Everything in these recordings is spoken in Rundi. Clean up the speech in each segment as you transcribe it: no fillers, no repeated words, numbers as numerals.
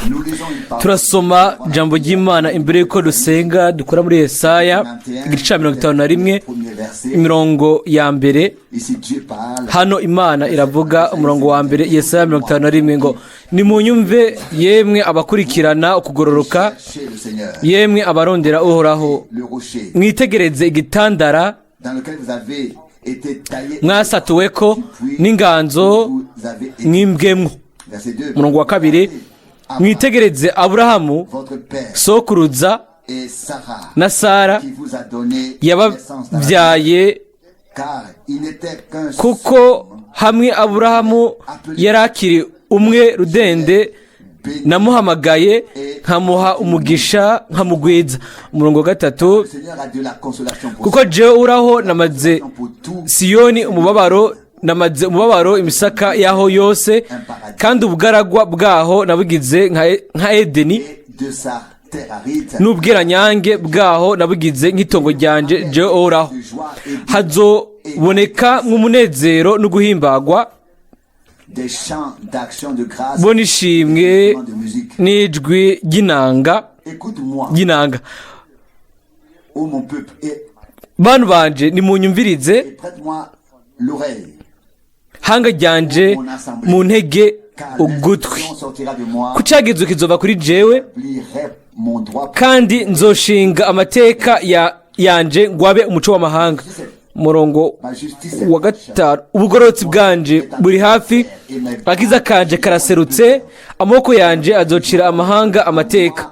Nous lisons une parole. Turasoma ijambo ry'Imana imbere y'uko dusenga. Dukora muri Yesaya igice cya 51, Premier verset. imirongo ya mbere. Ici, Dieu parle. Hano Imana iravuga, umurongo wa mbere, Yesaya 51 ngo: "Nimunyumve yemwe abakurikirana ukugororoka, Cherchez le Seigneur, yemwe abarondera Uhoraho, le rocher mwitegereze igitandara dans lequel vous avez été taillé, mwasatuweko n'inganzo vous avez été. mwimbwemwo." Verset 2. Umurongo wa kabiri: "Mwitegereze Aburahamu Votre père sokuruza et Sarah na Sara qui vous a donné naissance dans la yababyaye, car il n'était qu'un kuko hamwe Aburahamu yari akiri umwe rudende namuhamagaye, nkamuha umugisha, nkamugwiza." Umurongo wa gatatu: Le Seigneur a de la consolation pour "Kuko jewe Uhoraho namaze pour tout Siyoni umubabaro, namaze umubabaro imisaka yaho yose, kandi ubugaragwa bwaho nabugize nka Edeni, et de sa terre aride n'ubweranyange bwaho nabugize nk'itongo ryanje, jewe Uhoraho. de joie et Hazoboneka nk'umunezero no guhimbagwa, des chants d'action de grâce bo n'ishimwe de musique. n'ijwi ry'inanga Écoute-moi, ry'inanga." ô mon peuple, et, Bantu banje, nimunyumvirize, et prête-moi l'oreille, hanga ryanje, mu ntege car ugutwi, l'instruction sortira de moi, ko icagezwe kizova kuri jewe, j'établirai mon droit. kandi nzoshinga amateka ya yanje ngo abe umuco w'amahanga. Umurongo Ma justice est wa gatanu: "Ubugororotsi bwanje buri hafi, akiza kanje karaserutse, amaboko yanje azocira amahanga amateka.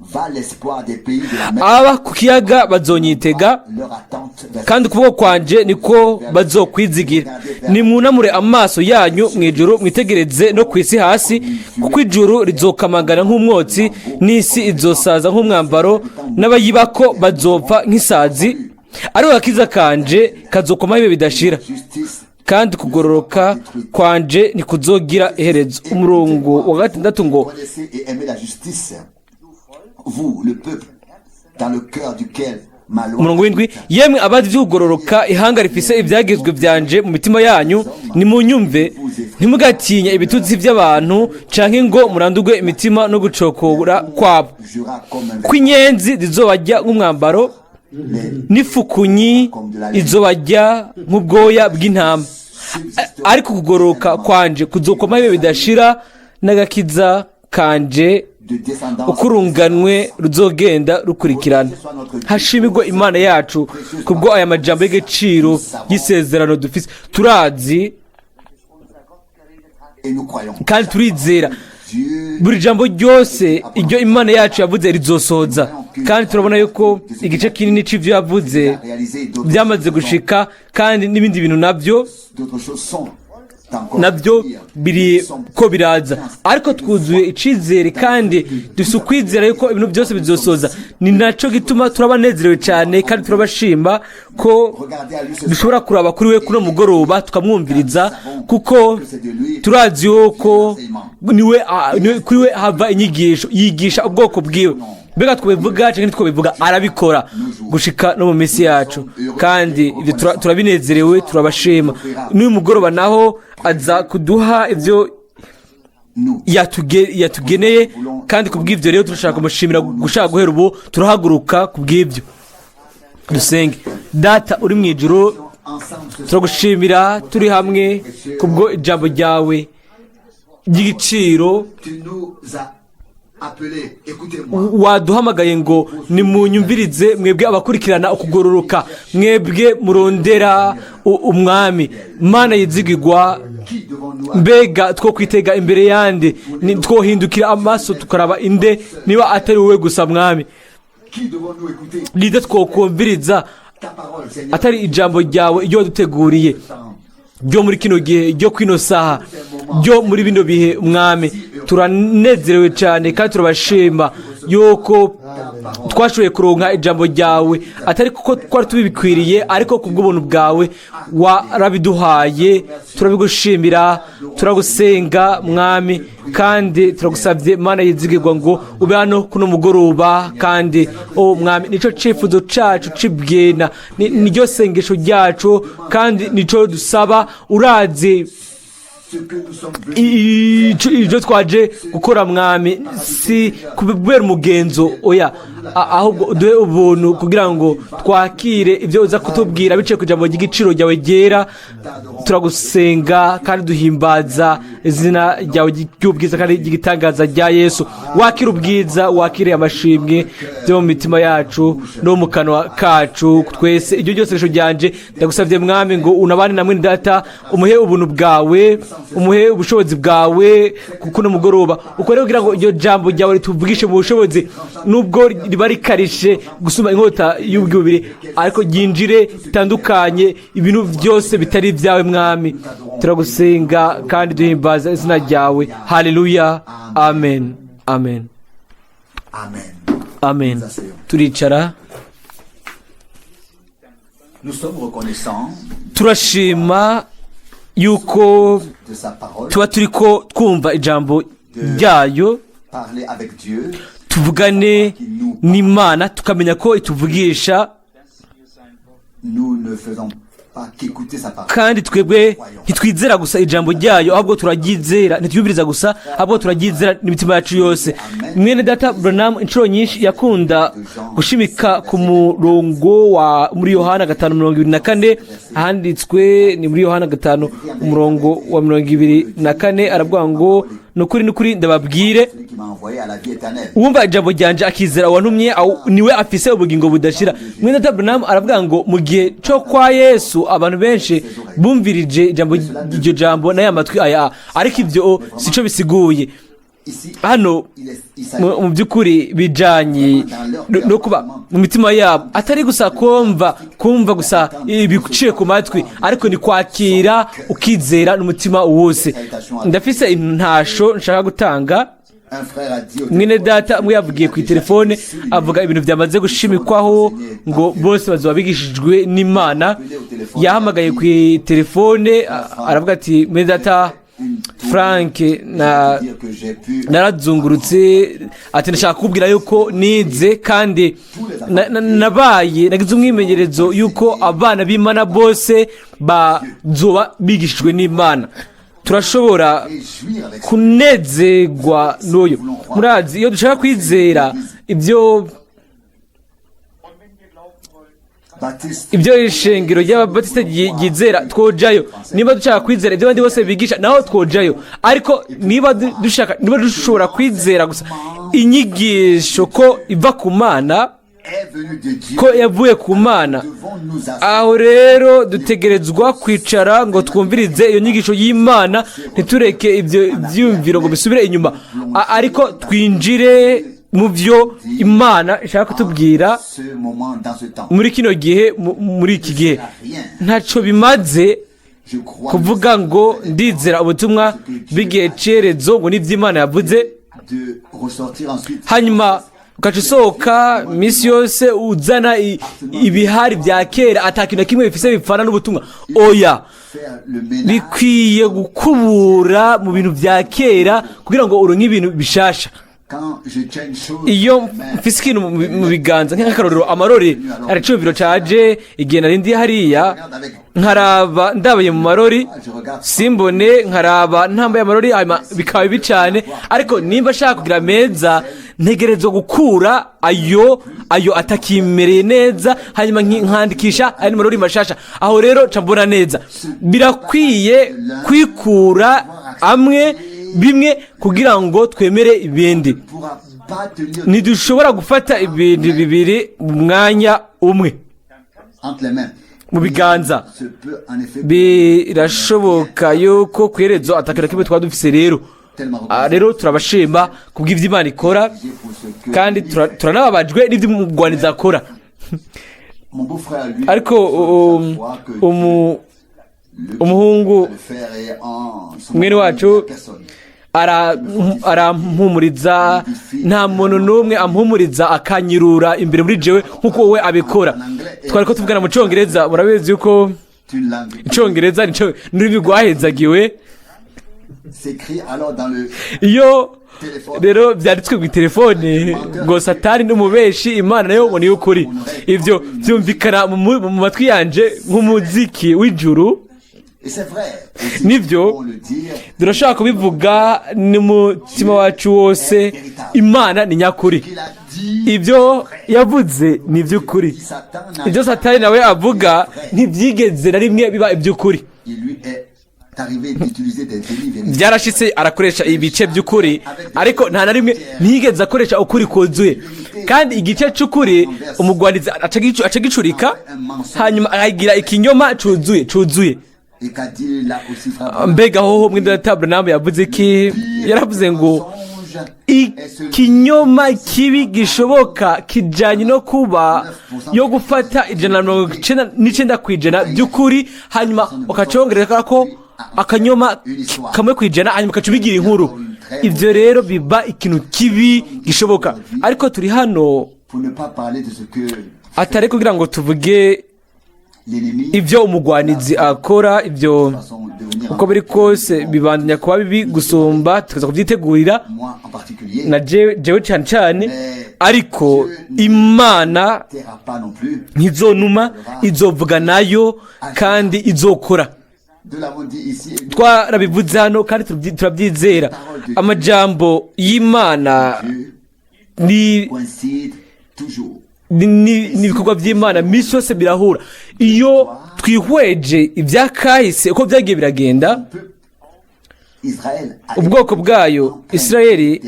Va l'espoir des pays de la mer, Aba ku kiyaga bazonyitega, leur attente vers kandi ukuboko kwanje niko bazokwizigira. Nimwunamure amaso yanyu mu ijuru, mwitegereze no ku isi hasi, kuko ijuru rizokamangana nk'umwotsi, n'isi izosaza nk'umwambaro, n'abayibako bazopfa nk'isazi, ariko agakiza kanje kazokomaho ibihe bidashira, justice kandi kugororoka kwanje ntikuzogira iherezo." Umurongo wa gatandatu ngo: Connaissez et aimez la justice, vous, le peuple, dans le cœur duquel ma loi. Umurongo w'indwi: "Yemwe abazi iby'ukugororoka, ihanga rifise ibyagezwe byanje mu mitima yanyu, nimunyumve. Ntimugatinye ibitutsi by'abantu canke ngo murandurwe imitima no gucokora kwabo, Jugera comme un ko inyenzi zizobajya nk'umwambaro, n'ifukunyi izobajya nk'ubwoya bw'intama, ariko kugororoka kwanje kuzokomaho ibihe bidashira, n'agakiza kanje de descendance. uko urunganwe ruzogenda rukurikirana." Hashimirwe Imana yacu kubwo aya majambo y'agaciro y'isezerano dufise. Turazi Et nous croyons. kandi turizera Dieu buri jambo ryose iryo Imana yacu yavuze rizosoza, kandi turabona yuko igice kinini c'ivyo yavuze a réalisé d'autres byamaze gushika, kandi n'ibindi bintu nabyo d'autres choses sont encore nabyo à venir. biri ko biraza, ariko twuzuye icizere kandi dufite ukwizera yuko ibintu byose bizosoza. Ni nacyo gituma turabanezerewe cyane kandi turabashima ko Regardez à lui ce dushobora kuraba kuri we kuno mugoroba, tukamwumviriza, kuko turazi yuko niwe kuri we hava inyigisho, yigisha ubwoko bwiwe. Mbega twabivuga cyangwa ntitwabivuga, arabikora gushika no mu minsi yacu, kandi ibyo turabinezerewe, turabashima. N'uyu mugoroba naho aza kuduha ibyo nous. yatugeneye, kandi kubw'ibyo rero turashaka kumushimira. Gushaka guhera ubu turahaguruka kubw'ibyo, dusenge. Data uri mu ijuru, Ensemble ce soir, turagushimira turi hamwe kubwo ijambo ryawe ry'igiciro. Tu nous as appelés. Écoutez-moi. Waduhamagaye ngo: "Nimunyumvirize mwebwe abakurikirana ukugororoka, mwebwe murondera Umwami." Mana yizigirwa, Qui devons-nous mbega two kwitega imbere yandi? Twohindukira amaso tukaraba inde niba atari wowe gusa, Mwami? Qui devons-nous écouter? Ninde twokumviriza Ta parole, Seigneur. atari ijambo ryawe iryo waduteguriye ryo muri kino gihe, ryo kwino saha, ryo muri bino bihe? Mwami, turanezerewe cyane kandi turabashima yuko twashoboye kuronka ijambo ryawe, atari kuko twari tubikwiriye, ariko ku bw'ubuntu bwawe warabiduhaye. Turabigushimira, turagusenga Mwami, kandi turagusabye Mana yizigirwa ngo ube hano kuno mugoroba. Kandi oh Mwami, nicyo cyifuzo cyacu cibwena, niryo sengesho ryacu kandi nico dusaba. Urazi Ce que nous sommes venus Ibyo twaje gukora, mwami, si kubera umugenzo, oya, ahubwo duhe ubuntu kugira ngo twakire ibyo uza kutubwira biciye ku ijambo ry'igiciro ryawe ryera. Turagusenga kandi duhimbaza izina ryawe ry'ubwiza kandi ry'igitangaza rya Yesu. Wakire ubwiza, wakire amashimwe byo mu mitima yacu no mu kanwa kacu twese. Ibyo byose resho ryanje, ndagusabye mwami ngo unabane na mwene data, umuhe ubuntu bwawe, umuhe ubushobozi bwawe kuko uno mugoroba ukore kugira ngo iryo jambo ryawe rituvugishe mu bushobozi, nubwo riba rikarishe gusuma inkota y'ubwubiri, ariko ryinjire ritandukanye ibintu byose bitari ibyawe. Mwami, turagusenga kandi duhimbaza izina ryawe. Haleluya, amen, amen. Amen. Amen. Turicara. Nous sommes reconnaissants Turashima yuko de sa parole, tuba turi ko twumva ijambo ryayo, parler avec Dieu, tuvugane n'Imana, tukamenya ko ituvugisha. Nous ne faisons pas qu'écouter sa parole. Kandi twebwe ntitwizera gusa ijambo ryayo, ahubwo turaryizera. Ntitwiyumviriza gusa, ahubwo turaryizera n'imitima yacu yose. Mwene data Branham inshuro nyinshi yakunda gushimika ku murongo wa muri Yohana 5:24. Ahanditswe ni muri Yohana 5:24, aravuga ngo: "Ni ukuri, ni ukuri, ndababwire, Celui qui m'a envoyé à la vie éternelle. uwumva ijambo ryanje akizera uwantumye, niwe afise ubugingo budashira." Mwene data Branham aravuga ngo mu gihe cyo kwa Yesu abantu benshi bumvirije ijambo, iryo jambo n'aya matwi aya, ariko ibyo sico bisiguye. Ici, Hano il s'agit mu by'ukuri bijanye no kuba mu mitima yabo, atari gusa kumva gusa ibiciye ku matwi, ariko ni kwakira ukizera n'umutima wose. Ndafise intasho nshaka gutanga. Un frère a dit au Mwene téléphone, data umwe yavugiye ku telefone, avuga ibintu byamaze gushimikwaho ngo bose bazoba bigishijwe n'Imana. Yahamagaye ku telefone, aravuga ati: "Mwene data Frank, na dire que j'ai pu narazungurutse," ati, "ndashaka kukubwira yuko nize kandi nabaye nagize umwimenyerezo yuko abana b'Imana bose bazoba bigishijwe n'Imana." Turashobora réjouir avec kunezerwa n'uyu. Murazi, iyo dushaka kwizera ibyo Baptiste ibyo ishengero ry'Ababatisite ryizera, twojayo. Niba dushaka kwizera ibyo abandi bose bigisha, naho twojayo. Ariko niba dushaka, niba dushobora kwizera gusa inyigisho ko iva ku Mana, est venu de Dieu. ko yavuye ku Mana, Devons nous asseoir aho rero dutegerezwa kwicara ngo twumvirize iyo nyigisho y'Imana, ntitureke ibyo byiyumviro ngo bisubire inyuma, ariko twinjire mu byo Imana ishaka kutubwira ce moment, dans ce temps. muri kino gihe, muri iki gihe. Ntacyo bimaze Je crois kuvuga ngo ndizera ubutumwa bw'igihe cyerezo, ngo n'iby'Imana yavuze, de ressortir ensuite hanyuma ugaca usohoka iminsi yose uzana ibihari bya kera ata kintu na kimwe bifise bipfana n'ubutumwa. Oya. faire le ménage. Bikwiye gukubura mu bintu bya kera kugira ngo uronke ibintu bishasha. Quand je tiens une chose, Iyo mfise ikintu mu biganza, nk'akarorero amarori, hari icumviro caje igihe nari ndi hariya, nkaraba ndabaye mu marori, simbone, nkaraba ntambaye amarori, hanyuma bikaba bibi cane. Ariko nimba ashaka kugira meza, ntegerezwa gukura ayo atakimereye neza, hanyuma nkandikisha ayandi marori mashasha. Aho rero ca mbona neza. Birakwiye kwikura amwe bimwe kugira ngo twemere ibindi. Ne pourra pas tenir Ntidushobora gufata ibintu bibiri mu mwanya umwe entre les mains. mu biganza. Se peut en effet Birashoboka yuko ku iherezo atakira kimwe twaba dufise. Rero tellement rero turabashima kubw'ibyo Imana ikora, pour ce que kandi turanababajwe n'ibyo umugwanizi akora. Mon beau-frère, lui, Ariko voit que umuhungu le faire et en son mwene wacu personne. Arampumuriza. Nta muntu n'umwe ampumuriza akanyirura imbere muri jewe nk'uko wowe abikora. Twari ko tuvugana mu Cyongereza. Murabizi yuko C'est une langue. Icyongereza nico n'ururimi rwahezagiwe. S'écrit alors dans le Iyo téléphone. rero byanditswe mu telefone ngo Satani n'umubeshi, Imana nayo ngo niyo ukuri, ibyo byumvikana mu matwi yanje nk'umuziki w'ijuru. Et Nibyo, turashobora kubivuga n'umutima wacu wose, Imana ni nyakuri, ibyo yavuze ni iby'ukuri, ibyo Satani nawe avuga ntibyigeze na rimwe biba iby'ukuri. Byarashitse arakoresha ibice by'ukuri, ariko nta na rimwe ntiyigeze akoresha ukuri kuzuye. Kandi igice cy'ukuri umugwanizi aca gicurika, hanyuma akagira ikinyoma cuzuye cuzuye. Mbega hoho mwene data Branham yavuze iki? Yaravuze ngo ikinyoma kibi gishoboka kijanye no kuba yo gufata 199% by'ukuri, hanyuma ukacongerera ko akanyoma kamwe kw'ijana, hanyuma ukaca ubigira inkuru. Ibyo rero biba ikintu kibi gishoboka. Ariko turi hano atari kugira ngo tuvuge ibyo umugwanizi akora. Ibyo uko biri kose bibandanya kuba bibi gusumba, tukaza kubyitegurira na jewe cyane cyane. Ariko Imana ntizonuma, izovuga nayo kandi izokora. Twarabivuze hano kandi turabyizera. Amajambo y'Imana ni n'ibikorwa by'Imana minsi yose birahura. Iyo twihweje ibyakahise uko byagiye biragenda, ubwoko bwayo Isirayeli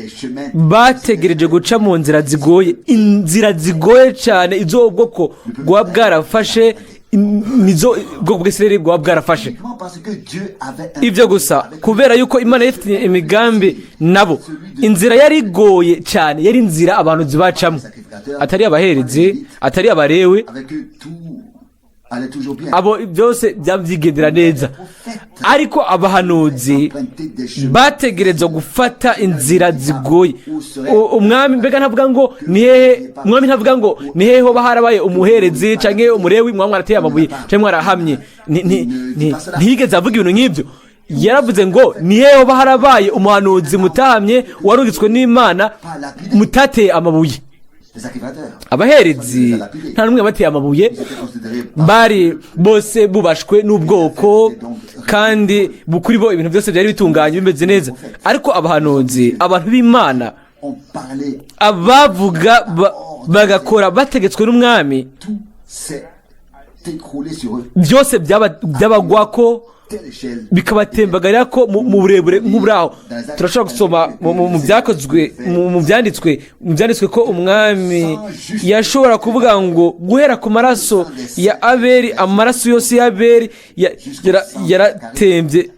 bategereje guca mu nzira zigoye, inzira zigoye cyane. Izo ubwoko bwaba bwarafashe, nizo ubwoko bw'Isirayeli bwaba bwarafashe. Ibyo gusa kubera yuko Imana ifite imigambi nabo. Inzira yari igoye cyane yari inzira abantu zibacamo, atari abaherezi, atari abarewe, abo byose byabyigendera neza. Ariko abahanuzi bategerezwa gufata inzira zigoye. Umwami mbega ntavuga ngo ni hehe, umwami ntavuga ngo ni hehe hoba harabaye umuherezi canke umurewi mwaba mwarateye amabuye canke mwarahamye? Ntiyigeze avuga ibintu nk'ibyo. Yaravuze ngo ni hehe hoba harabaye umuhanuzi mutahamye, warungitswe n'Imana, mutateye amabuye? Abaherezi nta n'umwe bateye amabuye, bari bose bubashwe n'ubwoko, kandi kuri bo ibintu byose byari bitunganye bimeze neza. Ariko abahanuzi, abantu b'Imana, abavuga bagakora bategetswe n'umwami, byose byabagwako bikabatembagarira ko mu burebure nk'uburaho. Turashobora gusoma mu byakozwe, mu byanditswe ko umwami yashobora kuvuga ngo guhera ku maraso ya Abeli, amaraso yose ya Abeli yaratembye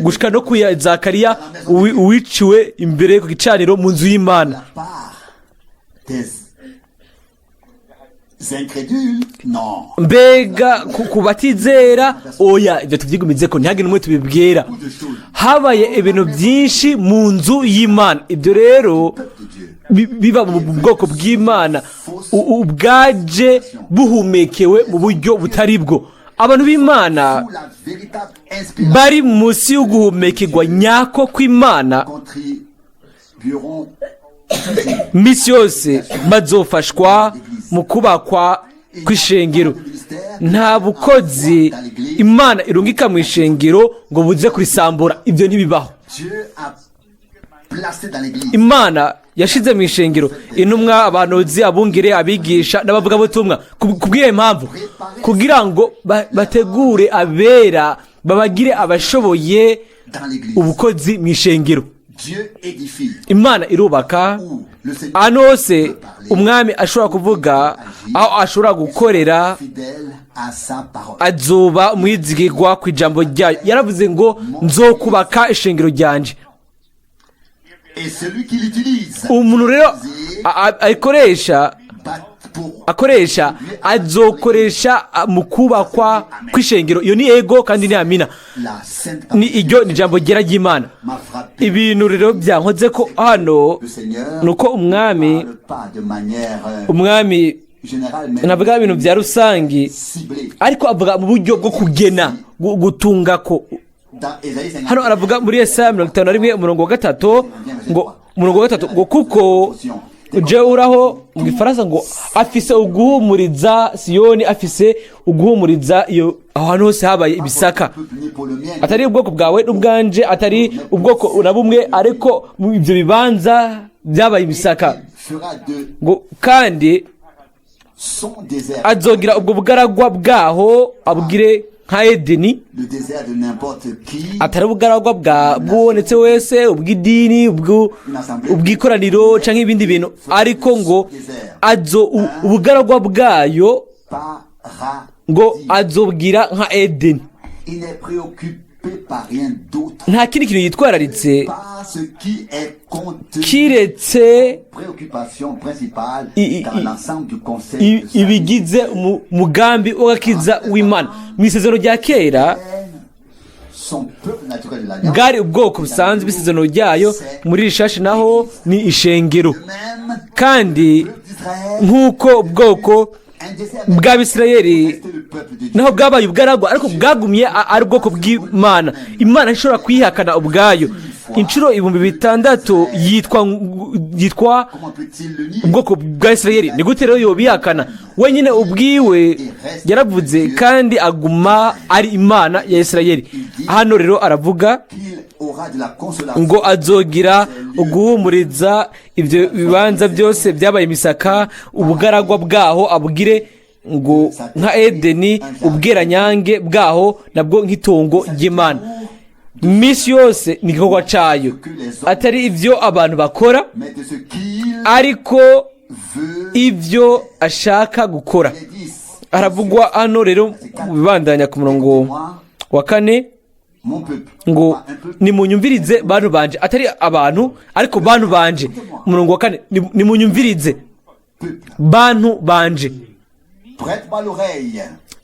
gushika no ku ya Zakariya uwiciwe imbere ku gicaniro mu nzu y'Imana. Mbega ku batizera? Oya, ibyo tubyigumize ko ntihagire n'umwe tubibwira. Habaye ibintu byinshi mu nzu y'Imana. Ibyo rero biba mu bwoko bw'Imana ubwaje buhumekewe mu buryo butari bwo. Abantu b'Imana bari munsi y'uguhumekerwa nyako kw'Imana minsi yose bazofashwa mu kubakwa kw'ishengero. Nta bukozi Imana irungika mu ishengero ngo buze kurisambura, ibyo ntibibaho. Imana yashize mu ishengero intumwa, abahanuzi, abungere, abigisha n'abavugabutumwa. Kubw'iyo mpamvu, kugira ngo bategure abera, babagire abashoboye ubukozi mu ishengero. Imana irubaka ahantu hose umwami ashobora kuvuga, aho ashobora gukorera, azoba umwizigirwa ku ijambo ryayo. Yaravuze ngo nzokubaka ishengero ryanje. Umuntu rero akoresha akoresha azokoresha mu kubakwa kw'ishengero. Iyo ni ego kandi ni amina, ni iryo ni ijambo ryera ry'Imana. Ibintu rero byankoze ko hano ni uko umwami ntavuga ibintu bya rusange, ariko avuga mu buryo bwo kugena, gutunga ko. Hano aravuga muri Yesaya 51 umurongo wa 3 ngo, umurongo wa 3 ngo kuko Je uraho mu gifaransa ngo afise uguhumuriza Siyoni, afise uguhumuriza iyo aho hantu hose habaye ibisaka. Peuple ni pour le mien. Atari ubwoko bwawe n'ubwanje, atari ubwoko na bumwe, ariko mu ibyo bibanza byabaye ibisaka. Il fera de Ngo kandi son désert azogira ubwo bugaragwa bwaho abugire nka Edeni, le désert de n'importe qui, atari ubugaragwa bwa bwubonetse wese, ubw'idini, ubw'ikoraniro canke ibindi bintu, ariko ngo azo ubugaragwa bwayo paradis. ngo azobwira nka Edeni. Il n'est préoccupé par rien d'autre, Nta kindi kintu yitwararitse par ce qui est contenu. kiretse Préoccupation principale dans l'ensemble du conseil de salut. ibigize umugambi w'agakiza w'Imana mu isezerano rya kera. Son peuple naturel de l'alliance. Bwari ubwoko busanzwe bw'isezerano ryayo. Muri rishashi naho ni ishengero. De même, Kandi le peuple d'Israël, nk'uko ubwoko un désert bw'Abisirayeli restait le peuple de Dieu. naho bwabaye ubwaragwa, ariko bwagumye ari ubwoko bw'Imana. Imana ishobora kwihakana ubwayo inshuro 6000 yitwa Comment peut-il le nier? ubwoko bwa Isirayeli. Ni gute rero yobihakana? Wenyine ubwiwe yaravuze kandi aguma ari Imana ya Isirayeli. Hano rero aravuga Qu'il aura de la consolation. ngo azogira uguhumuriza ibyo bibanza byose byabaye imisaka, ubugaragwa bwaho abugire ngo nka Edeni, ubweranyange bwaho nabwo nk'itongo ry'Imana. Iminsi yose ni igikorwa cayo, atari ibyo abantu bakora, Mais de ce qu'il ariko veut. ibyo ashaka gukora. Les 10. Haravugwa hano rero mu bibandanya ku murongo wa 4 Mon peuple. ngo Pas un peuple. nimunyumvirize bantu banje, atari abantu ariko bantu banje. Umurongo wa 4: nimunyumvirize Peuple. bantu banje, Prête-moi l'oreille.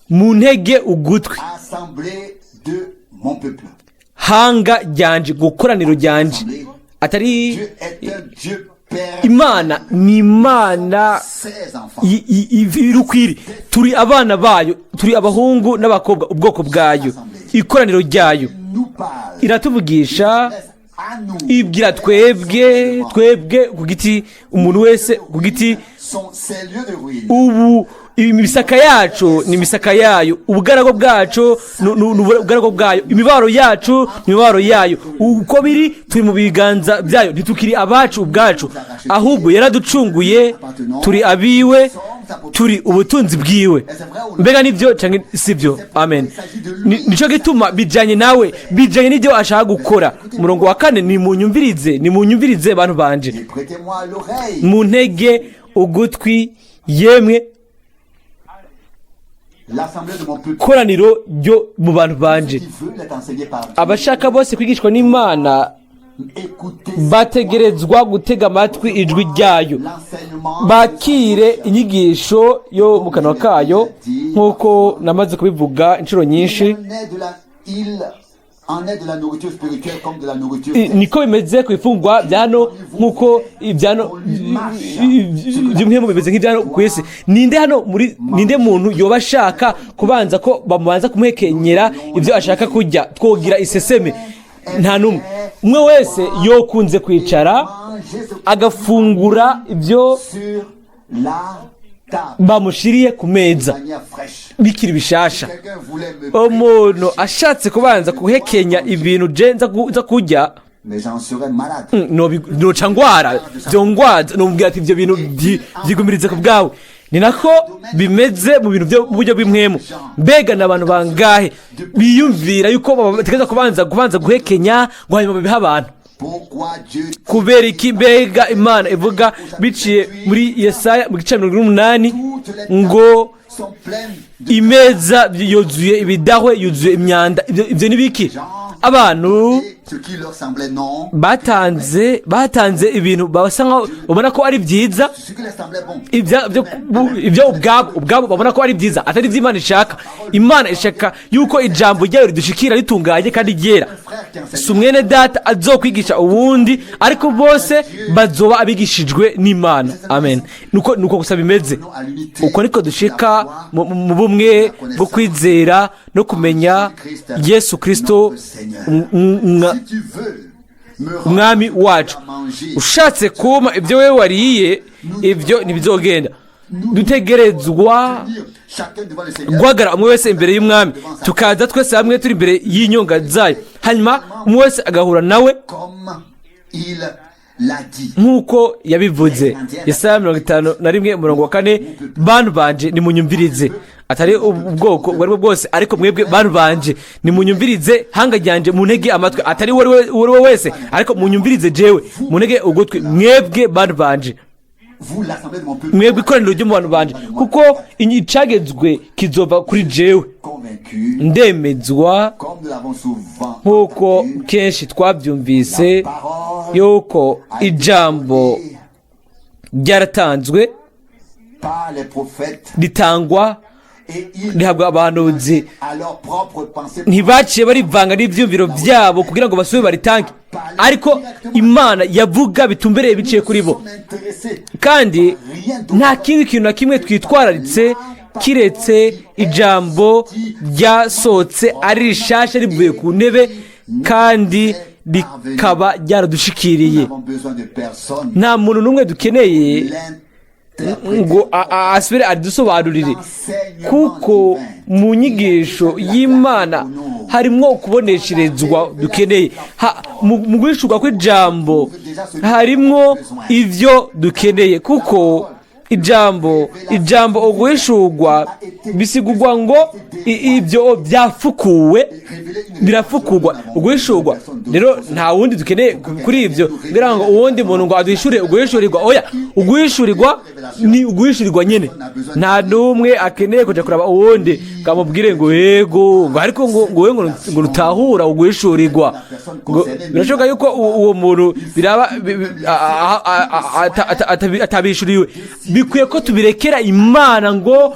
muntege ugutwi, Assemblée de mon peuple. hanga ryanje, gukoraniro ryanje, atari Dieu est un Dieu Père. Imana ni Imana Ses enfants. Irukwiri. Turi abana bayo, turi abahungu n'abakobwa, ubwoko bwayo, ikoraniro ryayo. Nous parle. Iratuvugisha, S'adresse à nous. ibwira twebwe, twebwe ku giti, umuntu wese ku giti. Sont ces lieux de ruine. Ubu imisaka yacu ni imisaka yayo, ubugaragu bwacu ni ubugaragu bwayo, imibabaro yacu ni imibabaro yayo. Uko biri, turi mu biganza byayo, ntitukiri abacu ubwacu, ahubwo yaraducunguye, turi abiwe, turi ubutunzi bwiwe. Mbega nibyo cyangwa si byo? Amen. Nico gituma bijanye nawe, bijanye n'ibyo ashaka gukora. Umurongo wa 4: nimunyumvirize, nimunyumvirize bantu banje, Et prêtez-moi l'oreille. mu ntege ugutwi yemwe L'assemblée de mon peuple koraniro ryo mu bantu banje. qui veut l'être enseigné par Dieu. Abashaka bose kwigishwa n'Imana Écoutez bategerezwa gutega amatwi ijwi ryayo, l'enseignement. bakire inyigisho yo mu kanwa kayo. Nk'uko namaze kubivuga inshuro nyinshi, Il en est de la nourriture spirituelle comme de la nourriture niko bimeze ku ifungwa bya hano, nk'uko ibyano by'umuhemu bimeze nk'ibyano ku isi. Ninde hano muri, ninde muntu yoba ashaka kubanza ko bamubanza kumuhekenyera ibyo ashaka kurya? Twogira iseseme. Nta n'umwe. Umwe wese yokunze kwicara manger ce agafungura ibyo sur la table bamushiriye ku meza de manière fraîche. bikiri bishasha. Quelqu'un voulait me Umuntu ashatse kubanza guhekenya ibintu je nza kurya, mais j'en serais malade. Noca ngwara, vyongwaza. Nomubwira ati ivyo bintu vyigumirize ku bwawe. Ni nako bimeze mu bintu byo mu buryo bw'impwemu. Mbega ni abantu bangahe biyumvira yuko bategereza kubanza guhekenya ngo hanyuma babihe abantu? Pourquoi Dieu Kubera iki mbega Imana ivuga biciye muri Yesaya mu gice 88 toutes les ngo tables sont pleines de imeza yuzuye ibidahwe, yuzuye imyanda? Ibyo ni biki? Abantu et ce qui leur semblait non, batanze ibintu basa nkaho babona ko ari byiza, ce qui leur semblait bon. Ibyo ubwabo babona ko ari byiza, atari ibyo Imana ishaka. Imana ishaka yuko ijambo ryayo ridushikira ritunganye kandi ryera. Frère qui enseigne Si umwene data azokwigisha uwundi, ariko bose bazoba abigishijwe n'Imana. Amen. Nuko gusa bimeze. Uko niko dushika mu bumwe bwo kwizera no kumenya Yesu Kristo. Si tu veux Umwami wacu. Ushatse kuma ibyo wewe wariye, ibyo ntibizogenda. Dutegerezwa Chacun devant le Seigneur. guhagarara umwe wese imbere y'Umwami, tukaza twese hamwe turi imbere y'inyonga zayo, hanyuma umwe wese agahura nawe Comme il l'a dit. nk'uko yabivuze. Yesaya 51, umurongo wa 4: "Bantu banje, nimunyumvirize." Atari ubwoko ubwo aribwo bwose, ariko mwebwe bantu banje nimunyumvirize, hanga ryanje muntege amatwi. Atari uwo ari we wese, ariko munyumvirize jewe, muntege ugutwi mwebwe bantu banje, Vous, l'assemblée de mon peuple, mwebwe ikoraniro ryo mu bantu banje, kuko icagezwe kizova kuri jewe. Convaincu, Ndemezwa, comme nous l'avons souvent nk'uko entendu, kenshi twabyumvise, la parole yuko a été ijambo donnée ryaratanzwe par les prophètes ritangwa, et ils, rihabwa abahanuzi. à leur propre pensée, Ntibaciye barivanga n'ibyumviro byabo kugira ngo basubire baritange, ariko Imana yavuga bitumbereye biciye kuri bo. sont intéressés Kandi nta kindi kintu na kimwe twitwararitse kiretse ijambo ryasohotse ari rishasha rivuye ku ntebe kandi rikaba ryaradushikiriye. Nous n'avons besoin de personne. Nta muntu n'umwe dukeneye L'interpréter. ngo asubire adusobanurire, kuko mu nyigisho y'Imana harimwo ukubonesherezwa dukeneye. Mu guhishurwa kw'ijambo harimwo ivyo dukeneye, kuko ijambo uguhishurwa bisigurwa ngo ibyo byafukuwe, birafukurwa, uguhishurwa. Rero nta wundi dukeneye kuri ibyo kugira ngo uwundi muntu ngo aduhishure uguhishurirwa. Oya, uguhishurirwa ni uguhishurirwa nyine. Nta n'umwe akeneye kujya kuraba uwundi ngo amubwire ngo yego, ngo ariko ngo we ngo rutahura uguhishurirwa. Ngo birashoboka yuko uwo muntu biraba atabishuriwe. Bikwiye ko tubirekera Imana ngo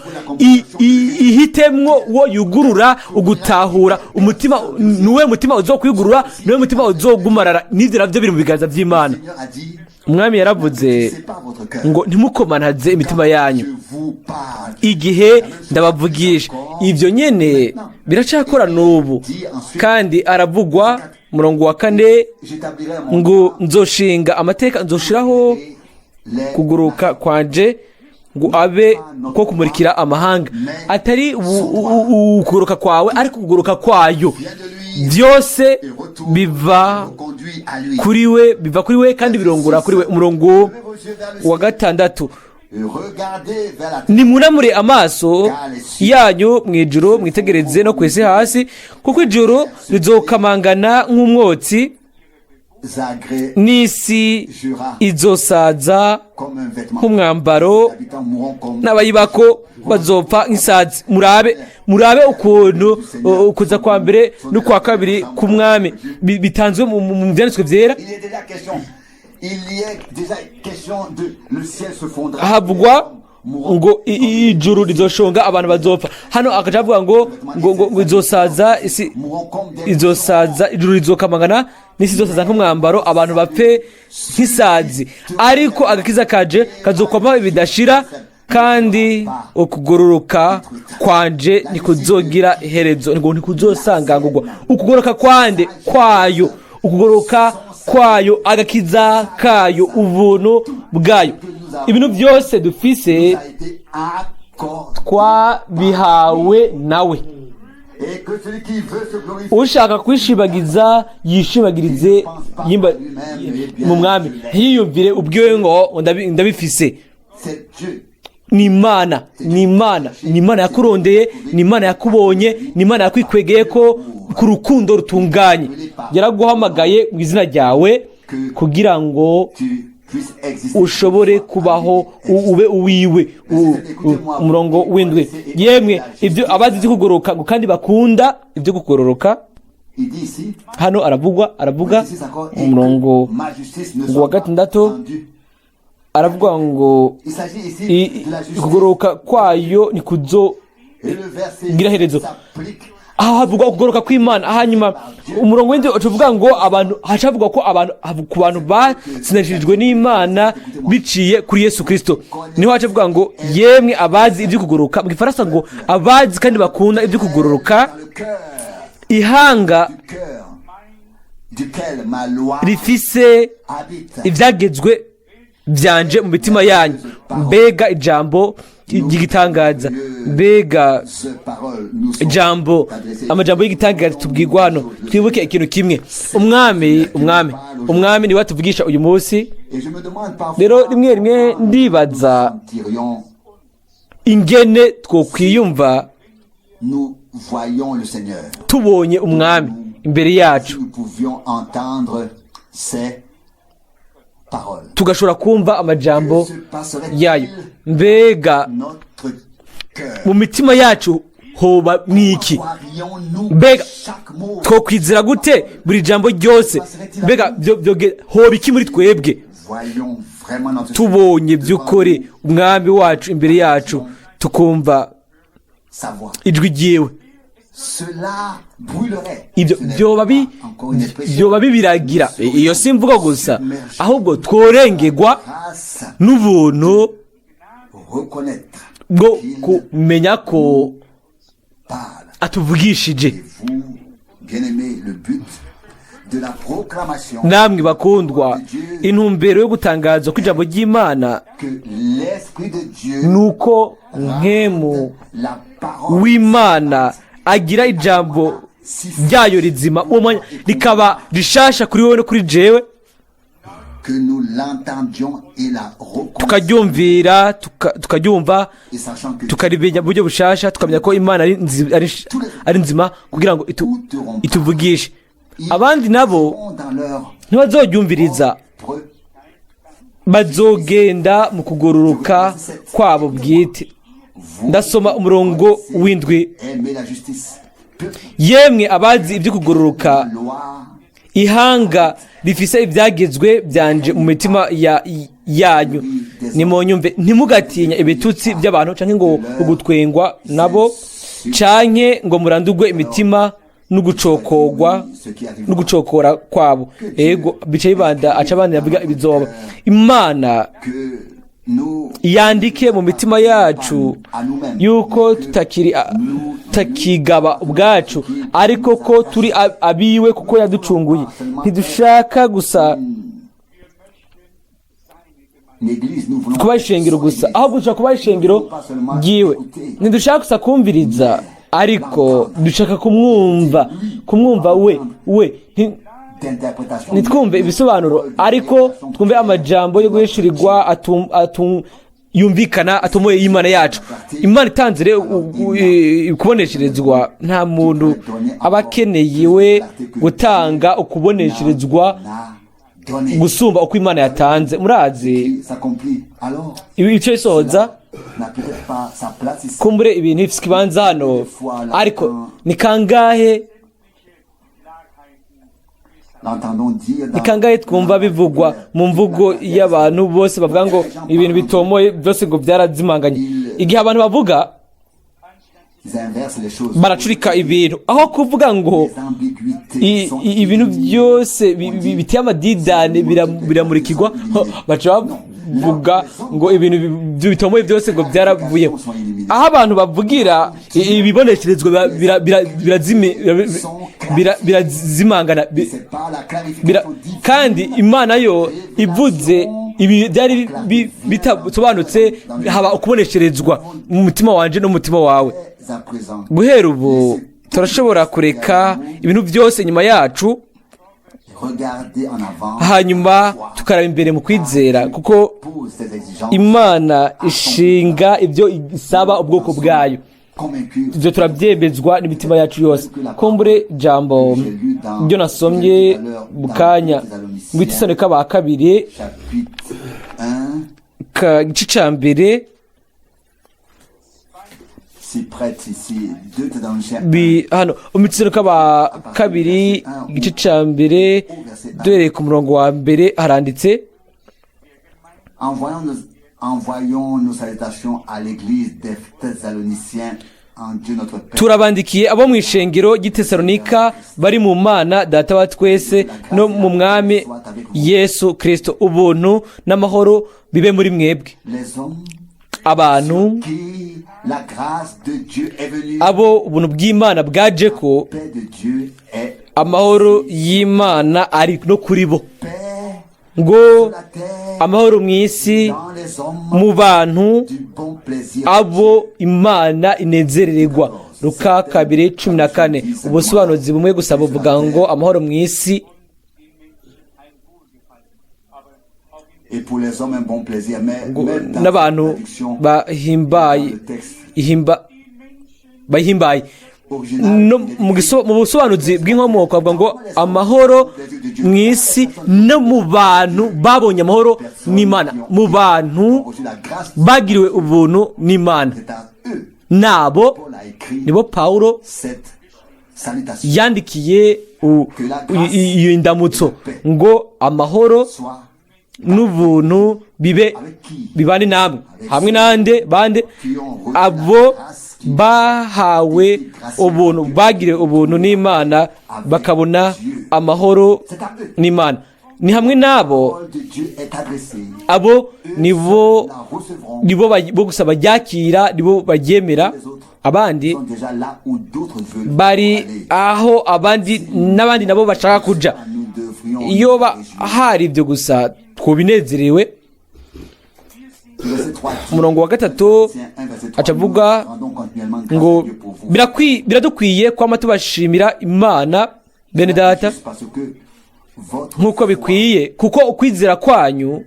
ihitemwo uwo yugurura ugutahura umutima. Niwe mutima uzokwigurura, niwe mutima uzogumarara. N'ibyo nabyo biri mu biganza by'Imana. Seigneur a dit, Umwami yaravuze c'est pas votre cœur. ngo ntimukomanaze imitima yanyu Je vous parle. igihe ndabavugisha. Ibyo nyene biracakora n'ubu. Kandi aravugwa umurongo wa 4 J'établirai mon ngo nzoshinga amateka, nzoshiraho les kuguruka kwanje ngo abe ko kumurikira amahanga. Atari ukuguruka kwawe, ariko kuguruka kwayo. Byose et retourne biva conduit à lui. kuri we, biva kuri we kandi birongora kuri we. Umurongo Levez vos yeux vers le wa ciel 6: et regardez vers la terre. Nimunamure amaso yanyu mu ijuru, mwitegereze no ku isi hasi, kuko ijuru rizokamangana nk'umwotsi, Zagré n'isi izosaza comme un vêtement. nk'umwambaro, Les habitants mourront comme n'abayibako bazopfa nk'isazi. Murabe, murabe ukuntu ukuza kwa mbere n'ukwa kabiri k'Umwami bitanzwe mu byanditswe byera. Il est déjà question. Il y est déjà question de le ciel se fondra. Havugwa ngo ijuru rizoshonga, abantu bazopfa. Hano akaca avuga ngo izosaza isi, Mourront comme des izosaza, ijuru rizokamangana n'isi izosaza nk'umwambaro, abantu bapfe nk'isazi, ariko agakiza kaje kazokwama bidashira, kandi ukugororoka kwanje ntikuzogira iherezo, ngo ntikuzosangangurwa. Ukugororoka kwande? Kwayo. Ukugororoka kwayo, agakiza kayo, ubuntu bwayo, ibintu byose dufise a été accordé. twabihawe nawe. Et que celui qui veut se glorifier Ushaka kwishibagiza yishibagirize mu Mwami, ntiyiyumvire ubwiwe ngo ndabifise. C'est Dieu. Ni Imana, ni Imana, ni Imana yakurondeye, ni Imana yakubonye, ni Imana yakwikwegeye ko ku rukundo rutunganye. Yaraguhamagaye mu izina ryawe kugira ngo Tu puisses exister. ushobore kubaho, ube uwiwe. Umurongo w'7: yemwe ibyo abazi ibyo kugororoka ngo kandi bakunda ibyo kugororoka. Il dit ici, Hano aravugwa, aravuga verset 6 encore, et umurongo que ma justice ne wa soit pas 6, rendue. aravuga ngo Il s'agit ici de la justice. ukugororoka kwayo ntikuzo Et le verset ngira iherezo. s'applique Aho havugwa ukugororoka kw'Imana. Hanyuma umurongo w'indwi uca ngo abantu, haca havugwa ko abantu ku bantu batsindanishirijwe n'Imana biciye kuri Yesu Kirisito, niho haca havuga ngo yemwe abazi ibyo kugororoka, mu Gifaransa ngo abazi kandi bakunda ibyo kugororoka, dans le cœur ihanga du cœur duquel ma loi rifise habite. ibyagezwe byanje mu mitima yanyu. Mbega ijambo ry'igitangaza, mbega Ce parole nous sont ijambo, adressées. amajambo y'igitangaza tubwirwa hano. Twibuke ikintu kimwe, Umwami, Umwami, Umwami niwe atuvugisha uyu munsi. Et je me demande parfois Rero rimwe rimwe ndibaza nous sentirions, ingene twokwiyumva nous voyons le Seigneur. tubonye Umwami imbere Si yacu, nous pouvions entendre ces paroles. tugashobora kumva amajambo Que se passerait-il yayo. Mbega notre cœur? mu mitima yacu hoba mwiki? Croirions-nous Mbega chaque mot? twokwizera gute buri jambo ryose? Mbega hoba iki muri twebwe Voyons vraiment notre tubonye by'ukuri Umwami wacu imbere yacu, tukumva sa voix? ijwi ryiwe? Cela brûlerait. Ibyo Ce n'est byoba pas encore une expression. byoba bibiragira. Iyo si imvugo gusa, ahubwo tworengegwa Grâce n'ubuntu reconnaître bwo qu'il kumenya ko parle. atuvugishije. Et vous, bien-aimés, le but de la proclamation Namwe bakundwa, intumbero yo gutangaza ko ijambo ry'Imana que l'Esprit de Dieu ni uko Mpwemu la parole w'Imana agira ijambo ryayo rizima uwo mwanya, rikaba rishasha kuri wowe no kuri jewe, que nous l'entendions et la reconnaissions tukaryumvira, tukaryumva, et sachant que tukarimenya mu buryo bushasha, tukamenya ko Imana ari nzima kugira ngo ituvugishe. Abandi nabo seront dans leur ntibazoryumviriza, propre bazogenda mu kugororoka kwabo bwite. Vous Ndasoma umurongo w'indwi. aimez la justice. Peuple, Yemwe abazi ibyo kugororoka, loi ihanga rifise ibyagezwe byanje mu mitima yanyu, nimunyumve, ntimugatinya ibitutsi by'abantu canke ngo ugutwengwa nabo, canke ngo murandurwe imitima n'ugucokogwa ce qui arrive n'ugucokora kwabo. Ego, bica bibanda, aca abandi avuga ibizoba. Imana que nous yandike mu mitima yacu à nous-mêmes yuko tutakiri tutakigaba ubwacu, ariko ko turi abiwe kuko yaducunguye. Ntidushaka gusa l'église, nous voulons kuba ishengero gusa, ahubwo dushaka kuba ishengero ryiwe. Ntidushaka gusa kumviriza, ariko dushaka kumwumva, kumwumva we. D'interprétation Ntitwumve ibisobanuro, ariko twumve amajambo yo guhishurirwa yumvikana atomoye y'Imana yacu. Imana itanze rero ukubonesherezwa, nta muntu aba akeneye we gutanga ukubonesherezwa n'a donné gusumba uko Imana yatanze. Murazi qui s'accomplit alors icyo isohoza. n'a peut-être pas sa place ici. Kumbure ibintu bifise ikibanza hano, ariko ni kangahe L'entendons dire dans ni kangahe twumva bivugwa mu mvugo y'abantu bose bavuga ngo ibintu bitomoye byose ngo byarazimanganye? Igihe abantu bavuga, ils inversent les choses. baracurika ibintu. Aho kuvuga ngo Les ambiguïtés sont ibintu byose biteye amadidane biramurikirwa, baca bavuga ngo ibintu bitomoye byose ngo byaravuyeho. Aho abantu bavugira, ibibonesherezwa birazimangana. C'est par la clarification divine Kandi Imana yo ivuze ibi byari bitasobanutse, haba ukubonesherezwa mu mutima wanje no mu mutima wawe. Dès à présent Guhera ubu turashobora kureka ibintu byose inyuma yacu, regarder en avant hanyuma tukaraba imbere mu kwizera, kuko pose ses exigences Imana ishinga ibyo isaba ubwoko bwayo. Convaincus Ibyo turabyemezwa n'imitima yacu yose. Kumbure jambo ibyo nasomye mu kanya mu Itesalonike ba kabiri, chapitre 1 gice ca mbere, s'y prête ici 2 Thessaloniciens hano mu Itesalonike ba kabiri, igice ca mbere, duhereye ku murongo wa mbere, haranditse: Envoyons nos salutations à l'église des Thessaloniciens en Dieu notre Père. Turabandikiye abo mu ishengero ry'i Tesalonika bari mu Mana Data wa twese no mu Mwami Yesu Kirisito, ubuntu n'amahoro bibe muri mwebwe. Les hommes Abantu qui la grâce de Dieu est venue, abo ubuntu bw'Imana bwaje ko, la paix de Dieu est Amahoro y'Imana ari no kuri bo. Paix Ngo sur la terre, amahoro mu isi, dans les hommes mu bantu du bon plaisir. abo Imana inezererwa. Luka 2:14. Ubusobanuzi bumwe gusa buvuga ngo amahoro mu isi Et pour les hommes un bon plaisir. Mais ngo même dans n'abantu cette traduction, bahimbaye dans le texte ihimba bahimbaye original, no il est mu écrit, mu busobanuzi bw'inkomoko bavuga ngo amahoro mu isi no mu bantu babonye amahoro n'Imana, mu bantu ont reçu la grâce, bagiriwe ubuntu n'Imana. c'est à eux Nabo Paul a écrit nibo Pawulo cette salutation. yandikiye iyo ndamutso ngo amahoro Soit n'ubuntu bibe avec qui? bibane namwe. Hamwe nande? Bande? Abo bahawe ubuntu, bagiriwe ubuntu n'Imana, bakabona amahoro C'est à eux. n'Imana. Ni hamwe n'abo. Parole de Dieu est adressée. Abo nibo La recevront. nibo bo gusa baryakira, nibo baryemera. Abandi Ils sont déjà là où d'autres veulent bari aller. aho abandi n'abandi nabo bashaka kuja. Nous devrions Iyo nous réjouir. hari ibyo gusa twobinezerewe. Verset 3 dit, Umurongo wa 3 Colossiens 1, verset 3, aca avuga nous rendons continuellement grâce ngo à Dieu pour vous. Biradukwiye kwama tubashimira Imana, bene data, Juste parce que votre nk'uko foi bikwiye, kuko ukwizera kwanyu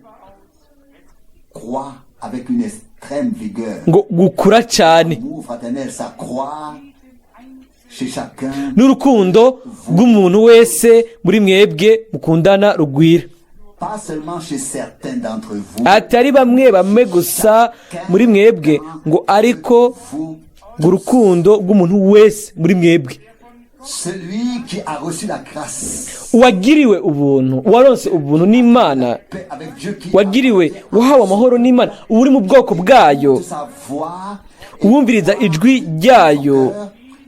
croît avec une extrême vigueur. ngo gukura cyane, L'amour fraternel s'accroît chez chacun, n'urukundo rw'umuntu wese muri mwebwe mukundana rugwira, pas seulement chez certains d'entre vous, atari bamwe bamwe gusa muri mwebwe, ngo ariko vous, ngo urukundo rw'umuntu wese muri mwebwe. Celui qui a reçu la grâce, Uwagiriwe ubuntu, uwaronse ubuntu n'Imana, paix avec Dieu qui wagiriwe, wahawe amahoro n'Imana, uri mu bwoko bwayo, de sa voix, uwumviriza ijwi ryayo,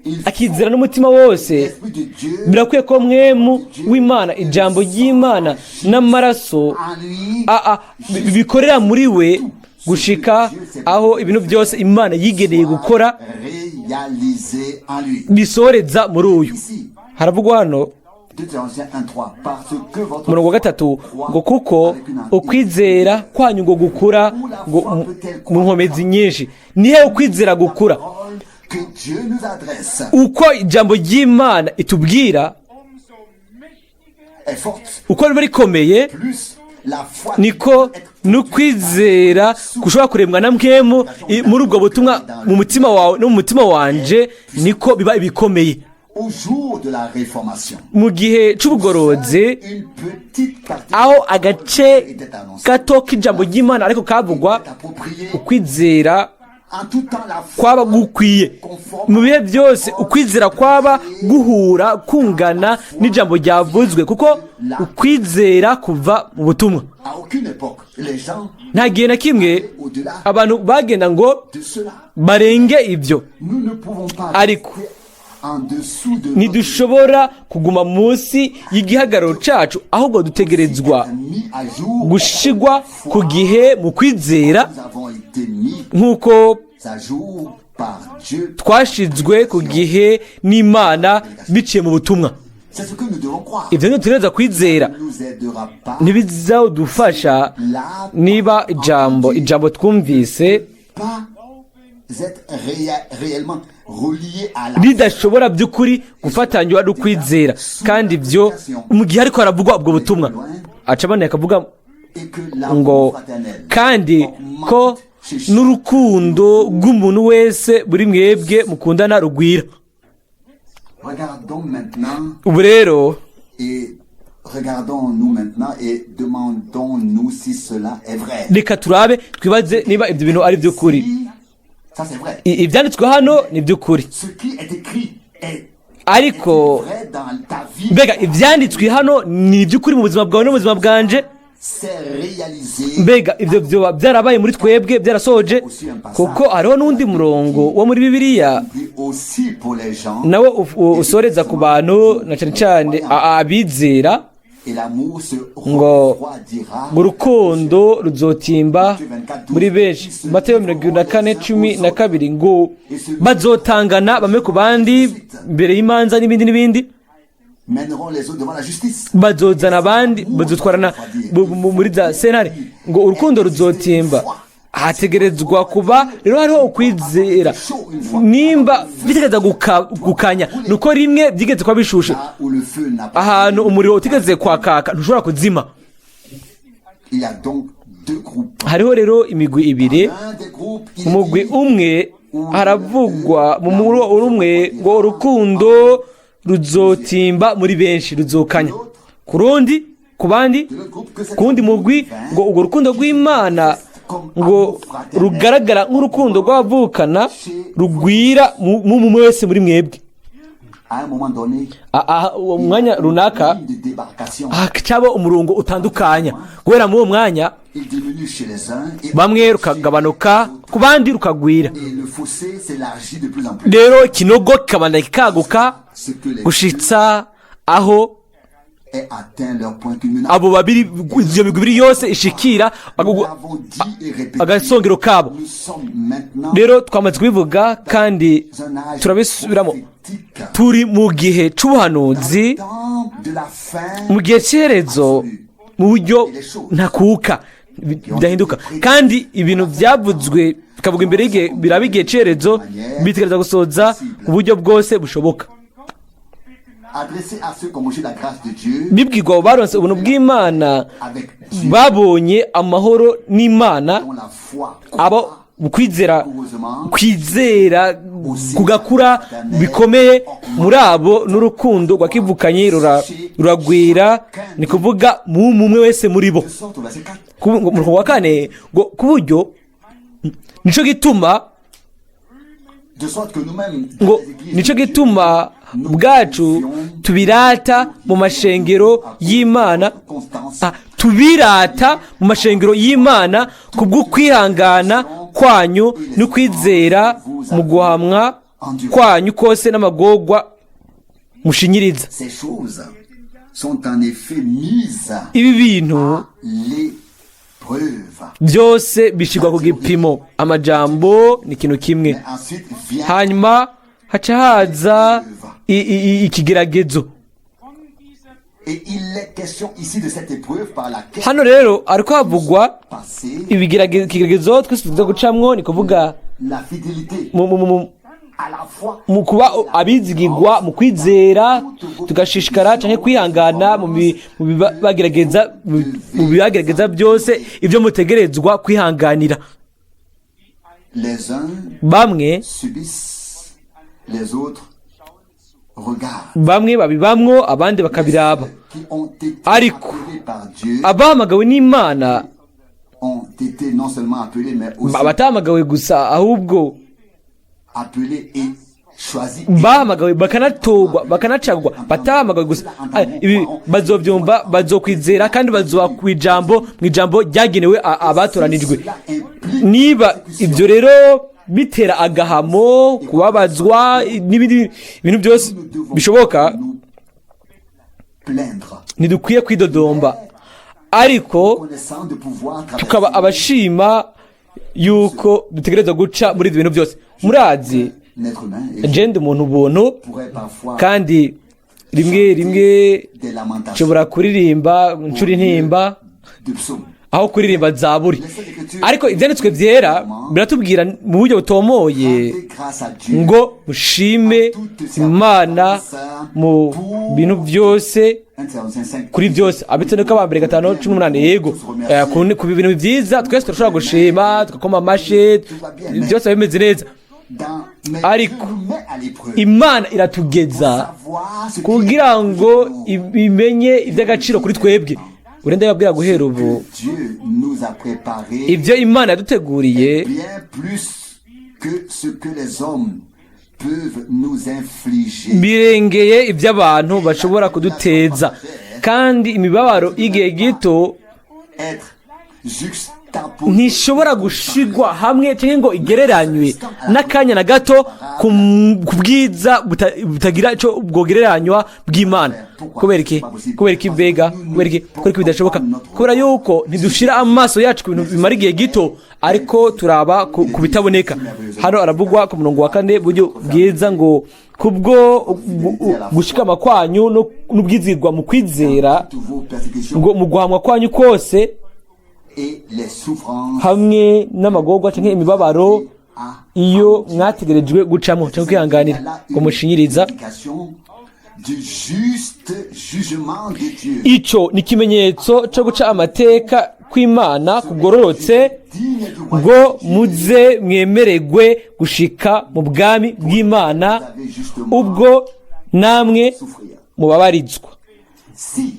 il akizera n'umutima wose, l'Esprit de Dieu birakwiye ko mwemu w'Imana, ijambo ry'Imana n'amaraso en lui bikorera muri we gushika aho ibintu byose Imana yigeneye gukora réalisé en lui. bisohoreza muri uyu. Ici, Haravugwa hano 2 Thessaloniciens 1, 3, parce que votre umurongo wa 3 ngo kuko avec une ukwizera kwanyu ngo gukura ngo mu nkomezi nyinshi. Nihe ukwizera gukura? Parole que Dieu nous adresse Uko ijambo ry'Imana itubwira est forte, uko riba rikomeye, plus la foi niko n'ukwizera gushobora kuremwa na mpwemu muri ubwo butumwa mu mutima wawe no mu mutima wanje, niko biba ibikomeye. Au jour de la Réformation, Mu gihe c'ubugorozi, une petite partie aho agace était annoncée, gato k'ijambo ry'Imana ariko kavugwa, était appropriée ukwizera en tout temps la foi kwaba gukwiye mu bihe byose, ukwizera kwaba guhura kungana n'ijambo ryavuzwe, kuko ukwizera kuva mu butumwa. À aucune époque les gens Nta gihe na kimwe au-delà abantu bagenda ngo de cela. barenge ibyo. Nous ne pouvons pas Ariko rester en dessous de notre ntidushobora kuguma munsi y'igihagararo cacu, ahubwo dutegerezwa être mis à jour. gushigwa ku gihe mu kwizera, Nous avons été mis nk'uko à jour par Dieu. twashizwe ku gihe n'Imana biciye mu butumwa. C'est ce que nous devons croire. Ibyo ntitugereza kwizera. Ne nous aidera pas Ntibizadufasha là niba ijambo twumvise pas être réellement relié à la ridashobora by'ukuri gufatanywa no kwizera. Kandi ibyo mu gihe ariko haravugwa ubwo butumwa, aca aboneka akavuga et que ngo l'amour fraternel kandi ko n'urukundo rw'umuntu wese buri mwebwe mukundana rugwira. Regardons maintenant Ubu rero et regardons-nous maintenant et demandons-nous si cela est vrai. reka turabe twibaze niba ibyo bintu ari iby'ukuri. Si, ça c'est vrai. Ibyanditswe hano ni iby'ukuri, Ce qui est écrit est ariko vrai dans ta vie. mbega ibyanditswe hano ni iby'ukuri mu buzima bwawe no mu buzima bwanje? C'est réalisé. Mbega ibyo byoba byarabaye muri twebwe, byarasoje? Kuko hariho n'undi murongo wo muri Bibiliya Puis aussi pour les gens nawe usoreza ku bantu na cyane cyane abizera et l'amour se ngo refroidira. ngo urukundo ruzotimba muri benshi. Matayo 24:12 ngo bazotangana bamwe ku bandi mbere y'imanza n'ibindi n'ibindi. mèneront les autres devant la justice. Bazozana abandi, bazotwarana muri za sentare, ngo urukundo ruzotimba. Hategerezwa kuba rero hariho ukwizera. Nimba bitegereza gukanya, nuko rimwe byigeze kuba bishushe. Là où le feu n'a pas. Ahantu umuriro utigeze kwakaka ntushobora kuzima. Il y a donc deux groupes. Hariho rero imigwi ibiri. Un des groupes, il est Umugwi dit, umwe haravugwa mu muri rumwe ngo urukundo ruzotimba muri benshi, ruzokanya. Ku rundi, ku bandi, de l'autre groupe que cet ku wundi mugwi ngo urwo rukundo rw'Imana ngo rugaragara nk'urukundo rw'abavukana rugwira mu mumwe wese muri mwebwe. À un moment donné, Uwo mwanya runaka ligne de débarcation, hacaba umurongo utandukanya. Guhera muri uwo mwanya, il diminue chez les uns et, bamwe rukagabanuka, ku bandi rukagwira. et le fossé s'élargit de plus en plus. Rero ikinogo kikabanda kikaguka Ce que les gushitsa aho aient atteint leur point culminant. abo babiri, iyo migwi ibiri yose ishikira Nous l'avons dit et répété. agasongero kabo. Nous sommes maintenant Rero twamaze kubivuga kandi dans un âge turabisubiramo, prophétique. turi mu gihe c'ubuhanuzi, Temps de la fin. mu gihe cy'iherezo mu buryo ntakuka bidahinduka. Kandi ibintu byavuzwe bikavuga imbere y'igihe biraba igihe cy'iherezo, bitegereza gusoza mu buryo bwose bushoboka. Adressé à ceux qui ont reçu la grâce de Dieu Bibwirwa abo baronse ubuntu bw'Imana, avec Dieu, babonye amahoro n'Imana, dont la foi abo mu kwizera, kwizera kugakura bikomeye muri abo, n'urukundo rwa kivukanye ruragwira, ni kuvuga mu mumwe wese muri bo. De sorte au verset 4 Ngo mu murongo wa kane ngo ku buryo nico gituma de sorte que nous-mêmes ngo dans les églises nico de Dieu, gituma ubwacu tubirata mu mashengero y'Imana. constance Tubirata mu mashengero y'Imana kubw'ukwihangana kwanyu no kwizera mu guhamwa kwanyu kose n'amagorwa mushinyiriza. Ces choses sont en effet mises Ibi bintu à l'épreuve. byose bishyirwa ku gipimo. Amajambo ni ikintu kimwe, Mais ensuite vient hanyuma haca haza ikigeragezo. Et il est question ici de cette épreuve par laquelle Hano rero ariko havugwa passer ikigeragezo twese tuza gucamwo, ni kuvuga la fidélité à la fois mu kuba abizigirwa mu kwizera, tugashishikara canke kwihangana mu bibagerageza byose, ibyo mutegerezwa kwihanganira. Les uns Bamwe subissent, les autres regardent. Bamwe babibamwo, abandi bakabiraba. Qui ont été Ariko appelés par Dieu abahamagawe n'Imana, ont été non seulement appelés, mais aussi abatahamagawe gusa, ahubwo appelés et choisis. Bahamagawe bakanatorwa bakanacagwa. Batahamagawe gusa, ibi bazobyumva, bazokwizera kandi bazoba ku ijambo, mu ijambo ryagenewe abatoranijwe. Cela implique Niba ibyo rero bitera agahamo, kubabazwa n'ibindi bintu byose nous devons bishoboka, nous plaindre, ntidukwiye kwidodomba, ariko connaissant de pouvoir tukaba traverser abashima yuko dutegerezwa guca muri ibyo bintu byose. Murazi, un être humain et je ndi umuntu ubuntu, pourrait parfois kandi rimwe rimwe des lamentations nshobora kuririmba ncura intimba de psaumes. aho kuririmba zaburi. Ariko ibyanditswe byera biratubwira mu buryo butomoye Rendez grâce à Dieu ngo mushime Imana mu bintu byose, 1 Thessaloniciens 5 kuri byose. Abitesalonike ba mbere 5:18. Yego, ku bintu byiza twese turashobora gushima, tugakoma amashi, byose biba bimeze neza. Dans, mais Ariko Dieu nous met à l'épreuve Imana iratugeza savoir ce qui kugira est ngo pour nous. imenye iby'agaciro kuri twebwe. Urenda yababwira guhera ubu Dieu nous a préparé ibyo Imana yaduteguriye bien plus que ce que les hommes peuvent nous infliger. Birengeye iby'abantu bashobora kuduteza. Kandi imibabaro y'igihe gito Être juxtaposé ntishobora gushigwa hamwe cyangwa ngo igereranywe n'akanya na gato ku bwiza butagira icyo bwogereranywa bw'Imana. Kubera iki? Kubera iki mbega? Kubera iki? Kubera iki bidashoboka? Kubera yuko ntidushira amaso yacu ku bintu bimara igihe gito, ariko turaba ku bitaboneka. Hano aravugwa ku murongo wa kane buryo bwiza ngo Kubwo gushikama kwanyu n'ubwizigwa mu kwizera, Toutes vos persécutions ngo mu guhamwa kwanyu kose et les souffrances hamwe n'amagorwa canke imibabaro à iyo mwategerejwe gucamo canke kwihanganira ngo mushinyiriza. Indication du juste jugement de Dieu. Ico ni ikimenyetso co guca amateka kw'Imana kugororotse, Digne du royaume ngo muze mwemererwe gushika mu bwami bw'Imana, vous avez justement ubwo namwe souffrir. mubabarizwa. Si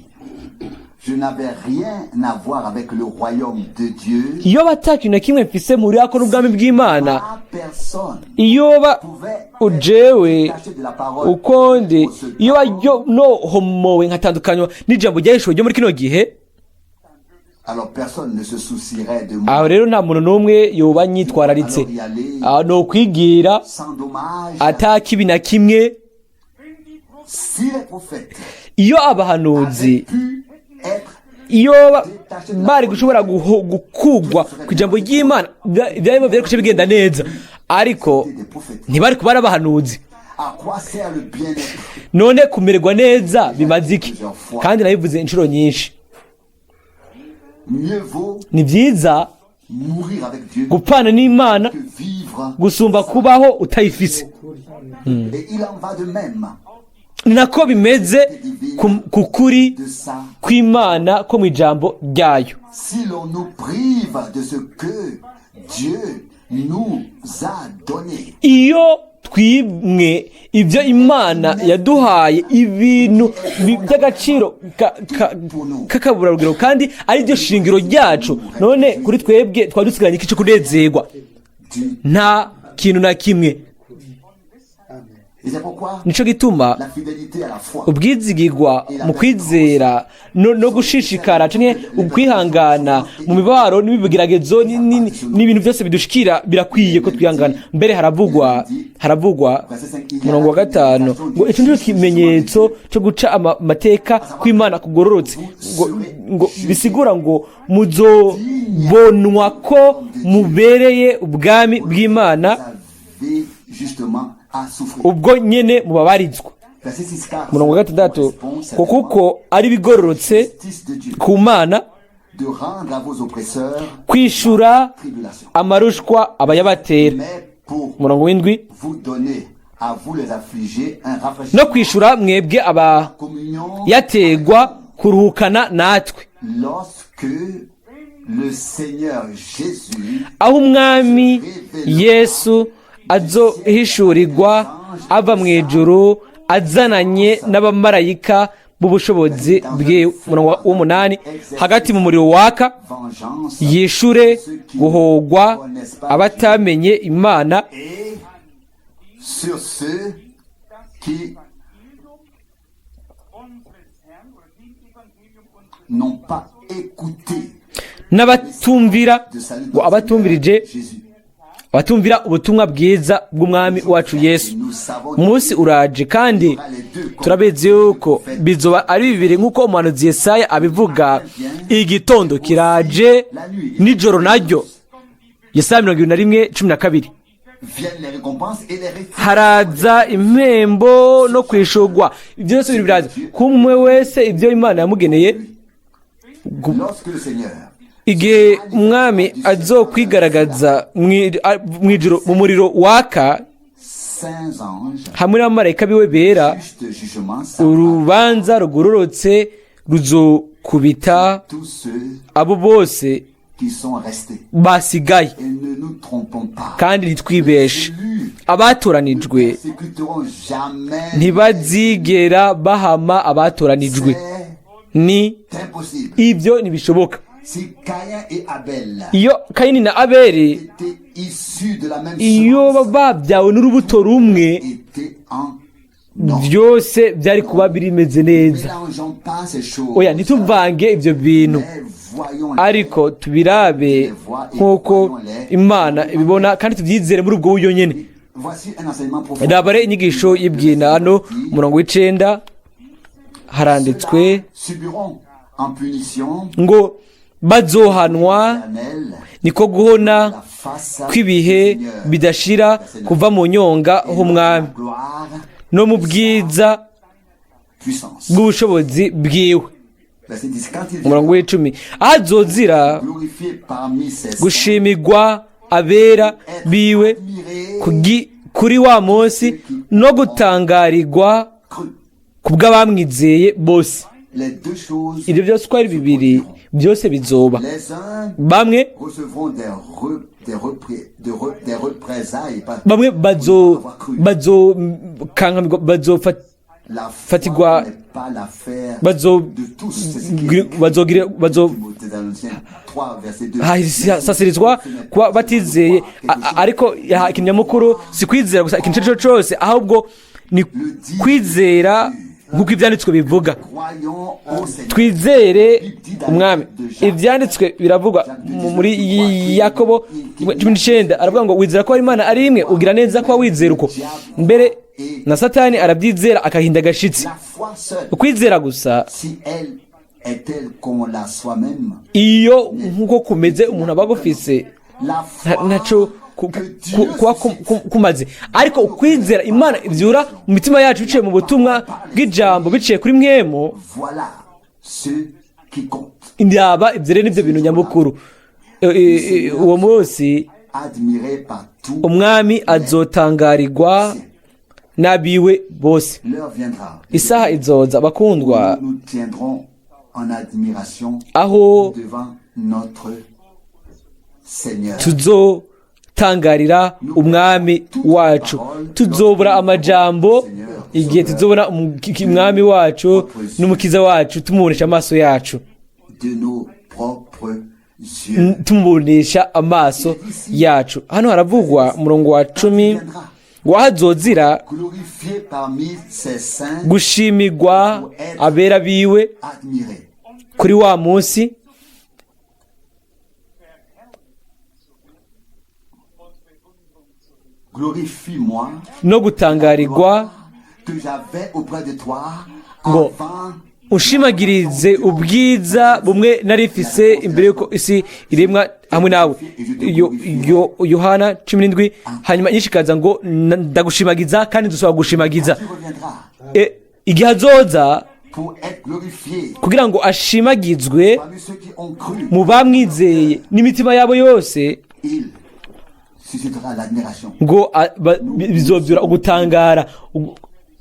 je n'avais rien à voir avec le royaume de Dieu, Iyo ata kintu na kimwe mfise mpuriyako n'ubwami bw'Imana, ma personne iyo pouvait ujewe détacher de la parole ukundi, iyo yo nohomowe nkatandukanywa n'ijambo ryahishuwe ryo muri kino gihe, alors personne ne se soucierait de moi. Aho rero nta muntu n'umwe yoba anyitwararitse. Alors y aller Aho ni ukwigira sans dommage. Ata kibi na kimwe. Si les prophètes Iyo abahanuzi avaient pu être iyo bari gushobora gukugwa ku ijambo ry'Imana, byari guca bigenda neza, ariko des prophètes, ntibari kuba ari abahanuzi. À quoi sert le bien-être? None kumererwa neza bimaze iki? Kandi nabivuze inshuro nyinshi. Mieux vaut Ni byiza mourir avec Dieu gupfana n'Imana que vivre. gusumba kubaho utayifise. Et il en va de même Ni nako bimeze ku kuri de ça. kw'Imana ko mu ijambo ryayo. Si l'on nous prive de ce que Dieu nous a donné, Iyo twimwe ibyo Imana yaduhaye, ibintu by'agaciro k'akaburarugero kandi ari byo shingiro ryacu, none kuri twebwe twari dusigaranye iki cyo kunezerwa? Du Nta kintu na kimwe. Et c'est pourquoi Nico gituma la fidélité à la foi ubwizigirwa mu kwizera no gushishikara canke ukwihangana mu mibabaro n'ibigeragezo n'ibintu byose bidushikira, birakwiye ko twihangana. Mbere haravugwa umurongo wa 5 ngo ico nico kimenyetso cyo guca amateka kw'Imana kugororotse, ngo bisigura ngo muzobonwa ko mubereye ubwami bw'Imana vous avez justement à souffrir. ubwo nyene mubabarizwa. Verset 6, car Umurongo wa 6, correspond ngo kuko ari bigororotse justice de Dieu ku Mana de rendre à vos oppresseurs kwishura tribulation. amarushwa abayabatera. Mais pour Umurongo w'7, vous donner à vous les affligés un rafraîchissement, no kwishura mwebwe communion abayategwa kuruhukana natwe, lorsque le Seigneur Jésus aho Umwami Yesu azohishurirwa ava mu ijuru azananye n'abamarayika b'ubushobozi bwiwe. Umurongo w'8, hagati mu muriro waka, vengeance yishure guhogwa abatamenye Imana et sur ceux qui n'ont pas écouté n'abatumvira, de salut ngo abatumvirije, Jésus. abatumvira ubutumwa bwiza bw'Umwami wacu Yesu. Nous savons Umunsi uraje kandi turabizi yuko bizoba ari bibiri, nk'uko umuhanuzi Yesaya abivuga: igitondo kiraje nijoro naryo. Yesaya 71:12. Viennent les récompenses et les rétributions. Haraza impembo no kwishurwa, ibyo byose biri biraza kumwe wese ibyo Imana yamugeneye. Lorsque le Seigneur Igihe Umwami azokwigaragaza mw'ijuru mu muriro waka saints anges, hamwe n'abamarayika biwe bera, juste jugement s'abat urubanza rugororotse ruzokubita tous ceux abo bose qui sont restés. basigaye. Et ne nous trompons pas. Kandi ntitwibeshe, Élus abatoranijwe ne persécuteront jamais. ntibazigera bahama abatoranijwe. C'est Ni impossible. ibyo ntibishoboka. Si Caïn et Abel Iyo Kayini na Abeli étaient issus de la même iyo semence, babyawe n'urubuto rumwe, étaient en ordre. byose byari kuba birimeze neza. Mélangeons pas ces choses. Oya, ntituvange ibyo bintu, Mais voyons ariko tubirabe nk'uko Imana ibibona kandi tubyizere muri ubwo buryo nyine. Voici un enseignement profond. Rabare inyigisho y'ibwina hano, umurongo w'9 haranditswe Ceux-là subiront en punition ngo bazohanwa, éternelle niko guhona la face kw'ibihe du Seigneur. bidashira kuva mu nyonga h'Umwami Gloire No mu bwiza puissance. bw'ubushobozi bwiwe. Verset 10. Quand il Umurongo w'icumi, aho azozira glorifié parmi ses saints, gushimirwa abera biwe admiré, kuri wa munsi no gutangarirwa cru. ku bw'abamwizeye bose. Les deux choses, Ibyo byose uko ari bibiri byose bizoba. les uns Bamwe recevront des, re- des, repré- de re- des représailles par bamwe bazo bazo kankamirwa bazofat la foi fatigwa- n'est pas l'affaire bazo de tous. C'est ce qui est écrit bazogira bazo Timothée Thessaloniciens 3, verset 2. Sasirizwa kuba batizeye. Ariko ikintu nyamukuru si kwizera gusa ikintu icyo ari cyo cyose, ahubwo ni kwizera nk'uko ibyanditswe bivuga. Croyons au Seigneur. Twizere umwami. Ibyanditswe biravugwa muri Yakobo 19, aravuga ngo wizera ko Imana ari imwe, ugira neza ko wizera uko. Mbere na Satani arabyizera akahinda agashitsi. La foi seule, Ukwizera gusa, si elle est telle qu'on l'a soi-même, iyo nk'uko kumeze umuntu aba agufise, la foi ntaco que Dieu kuba suscite kumaze. Ariko ukwizera Imana ibyura mu mitima yacu biciye mu butumwa bw'ijambo, biciye kuri mwemu, voilà ce qui compte. Ndaba ibyo rero nibyo bintu nyamukuru. Uwo munsi Admiré par tous, umwami azotangarirwa n'abiwe bose. l'heure viendra. Isaha izoza, bakundwa, Nous nous tiendrons en admiration aho devant notre Seigneur. Tuzotangarira umwami wacu. Tuzobura amajambo igihe tuzobona umwami wacu n'umukiza wacu, tumubonesha amaso yacu. De nos propres yeux. Tumubonesha amaso yacu. Hano haravugwa umurongo wa 10 ngo aho azozira Glorifié parmi ses saints, gushimirwa abera biwe admiré. kuri wa munsi. Glorifie-moi No gutangarirwa que j'avais auprès de toi Ngo avant ushimagirize ubwiza bumwe narifise imbere y'uko isi iremwa hamwe nawe. Yohana 17. Hanyuma yishikaza ngo ndagushimagiza kandi dusaba gushimagiza. Tu reviendras Igihe azoza pour être glorifié kugira ngo ashimagizwe parmi ceux qui ont cru. mu bamwizeye n'imitima yabo yose, Il suscitera l'admiration. ngo bizobyura ugutangara,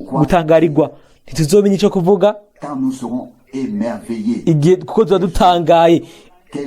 gutangarirwa. Ntituzomenya icyo kuvuga Quand nous serons émerveillés. igihe kuko tuba dutangaye.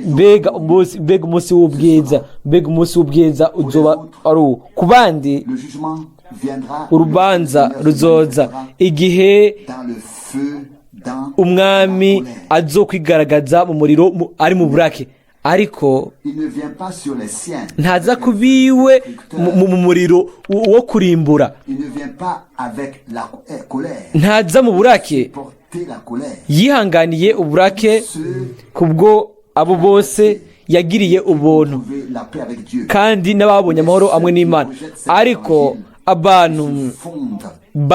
Mbega umunsi, mbega umunsi w'ubwiza, mbega umunsi w'ubwiza uzoba ari uwo! Ku bandi, Le jugement viendra. urubanza Le Seigneur se ruzoza manifestera igihe dans le feu, dans umwami la colère. azokwigaragaza mu muriro ari mu burake. Ariko Il ne vient pas sur les siens. ntaza kubiwe mu muriro wo kurimbura. Il ne vient pas avec la colère. Ntaza mu burake. Porter la colère. Yihanganiye uburake Ceux kubwo abo bose yagiriye ubuntu trouver la paix avec Dieu. kandi n'ababonye amahoro hamwe n'Imana. Ariko abantu Se fondent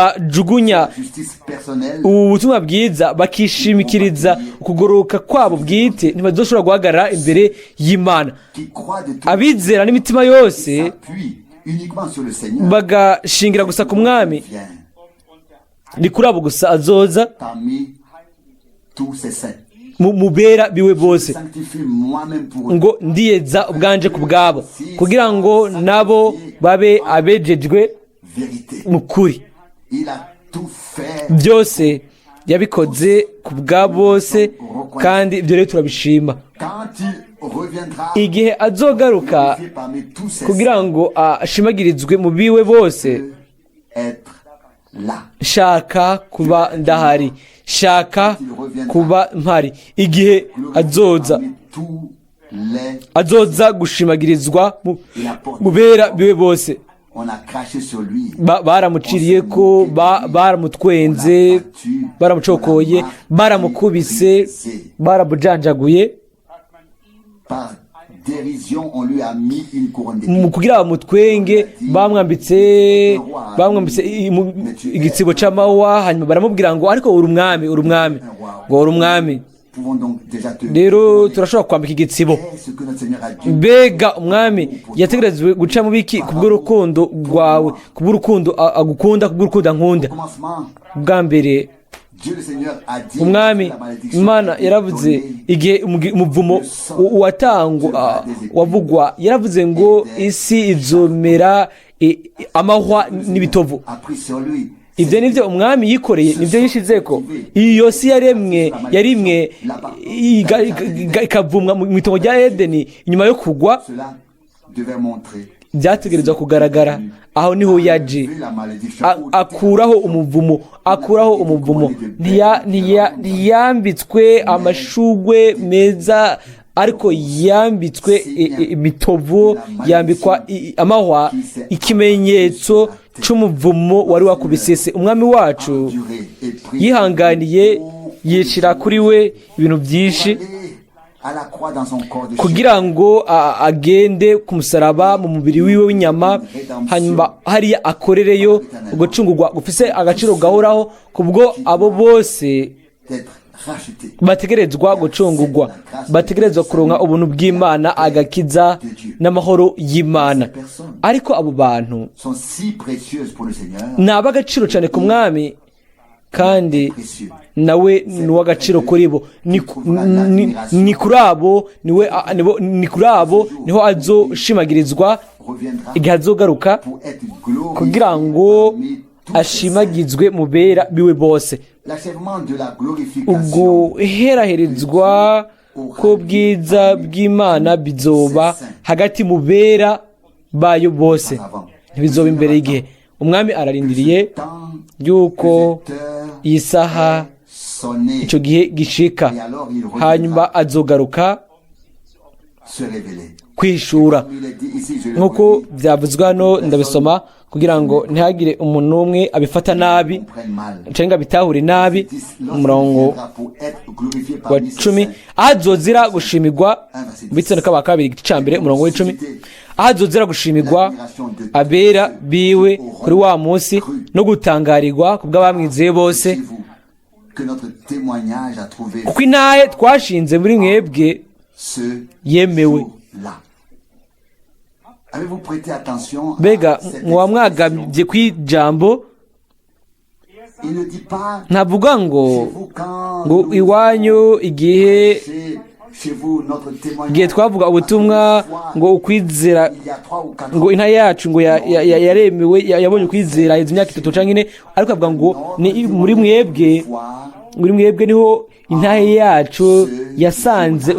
bajugunya justice personnelle. ubu butumwa bwiza, bakishimikiriza ukugororoka kwabo bwite, ntibazoshobora guhagarara imbere y'Imana. Qui croient de tout Abizera n'imitima yose s'appuient uniquement sur le Seigneur. bagashingira gusa ku mwami, Vient ni kuri abo gusa azoza parmi tous ses saints. mu bera biwe bose. Sanctifie moi-même pour eux. Ngo ndiyeza ubwanje ku bwabo kugira ngo nabo babe abejejwe Vérité. mu kuri. Il a tout fait. Byose yabikoze ku bwa bose, kandi ibyo rero turabishima. Quand il reviendra, Igihe azogaruka glorifié parmi tous ses kugira ngo ashimagirizwe mu biwe bose, saints, être là. Shaka kuba ndahari, shaka kuba mpari igihe Glorifié azoza parmi tous les. azoza gushimagirizwa mu bera biwe bose. On a craché sur lui. Baramuciriye ko baramutwenze, baramucokoye, baramukubise, baramujanjaguye. Par dérision, on lui a mis une couronne d'épines. Mu kugira bamutwenge, bamwambitse igitsibo c'amahwa, hanyuma baramubwira ngo ariko uri umwami, uri umwami, ngo uri umwami. Pouvons donc déjà te Rero turashobora kwambika igitsibo. Qu'est-ce que notre Seigneur a dû Mbega umwami yategerejwe guca mu biki kubw'urukundo rwawe, kubw'urukundo agukunda, kubw'urukundo ankunda. Au commencement, Bwa mbere Dieu le Seigneur a dit umwami la malédiction Imana a été yaravuze donnée igihe umuvumo watangwa wavugwa, yaravuze ngo isi izomera amahwa n'ibitovu. A pris sur lui. Ibyo nibyo umwami yikoreye, nibyo yishizeko. Iyo si yaremwe yarimwe ikavumwa mu itongo rya Edeni inyuma yo kugwa. Cela devait montrer Byategerezwa kugaragara aho niho yaje Vu la malédiction akuraho umuvumo, akuraho umuvumo. Ntiyambitswe amashugwe meza, ariko yambitswe imitovu, yambikwa amahwa, ikimenyetso c'umuvumo wari wakubise isi. Umwami wacu enduré et pris yihanganiye, yicira kuri we ibintu byinshi aller à la croix dans son corps de chair. kugira ngo agende ku musaraba mu mubiri wiwe w'inyama, hanyuma hariya akorereyo ugucungurwa gufise agaciro gahoraho kubwo abo bose D'être racheté. bategerezwa gucungurwa, bategerezwa kuronka ubuntu bw'Imana, agakiza n'amahoro y'Imana. Ariko abo bantu Sont si précieuses pour le Seigneur. ni ab'agaciro cyane ku mwami, kandi Précieux. nawe ni uw'agaciro kuri bo. Ni kuri abo niwe ni kuri abo niho azoshimagirizwa Reviendra igihe azogaruka pour être glorifié kugira ngo parmi tous ses saints. ashimagizwe mu bera biwe bose. L'achèvement de la glorification Uguheraherezwa k'ubwiza bw'Imana bizoba hagati mu bera bayo bose, ntibizoba imbere y'igihe. Umwami ararindiriye tant yuko que cette heure iyi saha, sonné icyo gihe gishika, et alors il reviendra hanyuma azogaruka se révéler. kwishura. Comme il est dit ici, je le Nk'uko relis, byavuzwe hano, ndabisoma kugira ngo ntihagire umuntu n'umwe abifata nabi comprenne mal. cyangwa ngo abitahure nabi. Lorsqu'il Umurongo viendra pour être glorifié wa parmi ses 10, saints. aho azozira gushimirwa, mu bitsina ka kabiri, igice cya mbere, umurongo w'10, aho azozira gushimirwa abera biwe kuri wa munsi no gutangarirwa ku bw'abamwizeye bose. Chez vous, que notre témoignage a trouvé Kuko intahe twashinze muri mwebwe ce yemewe. jour-là. Avez-vous prêté attention à Mbega cette muba expression? mwagabye ku ijambo? Il ne dit pas Ntavuga ngo chez vous quand ngo nous- iwanyu igihe chez vous notre témoignage. igihe twavuga ubutumwa ngo ukwizera Il y a 3 ou 4 ngo inta yacu ngo yaremewe, yabonye ukwizera heza imyaka 3 canke 4, ariko avuga ngo ni muri mwebwe, muri mwebwe niho intahe yacu yasanze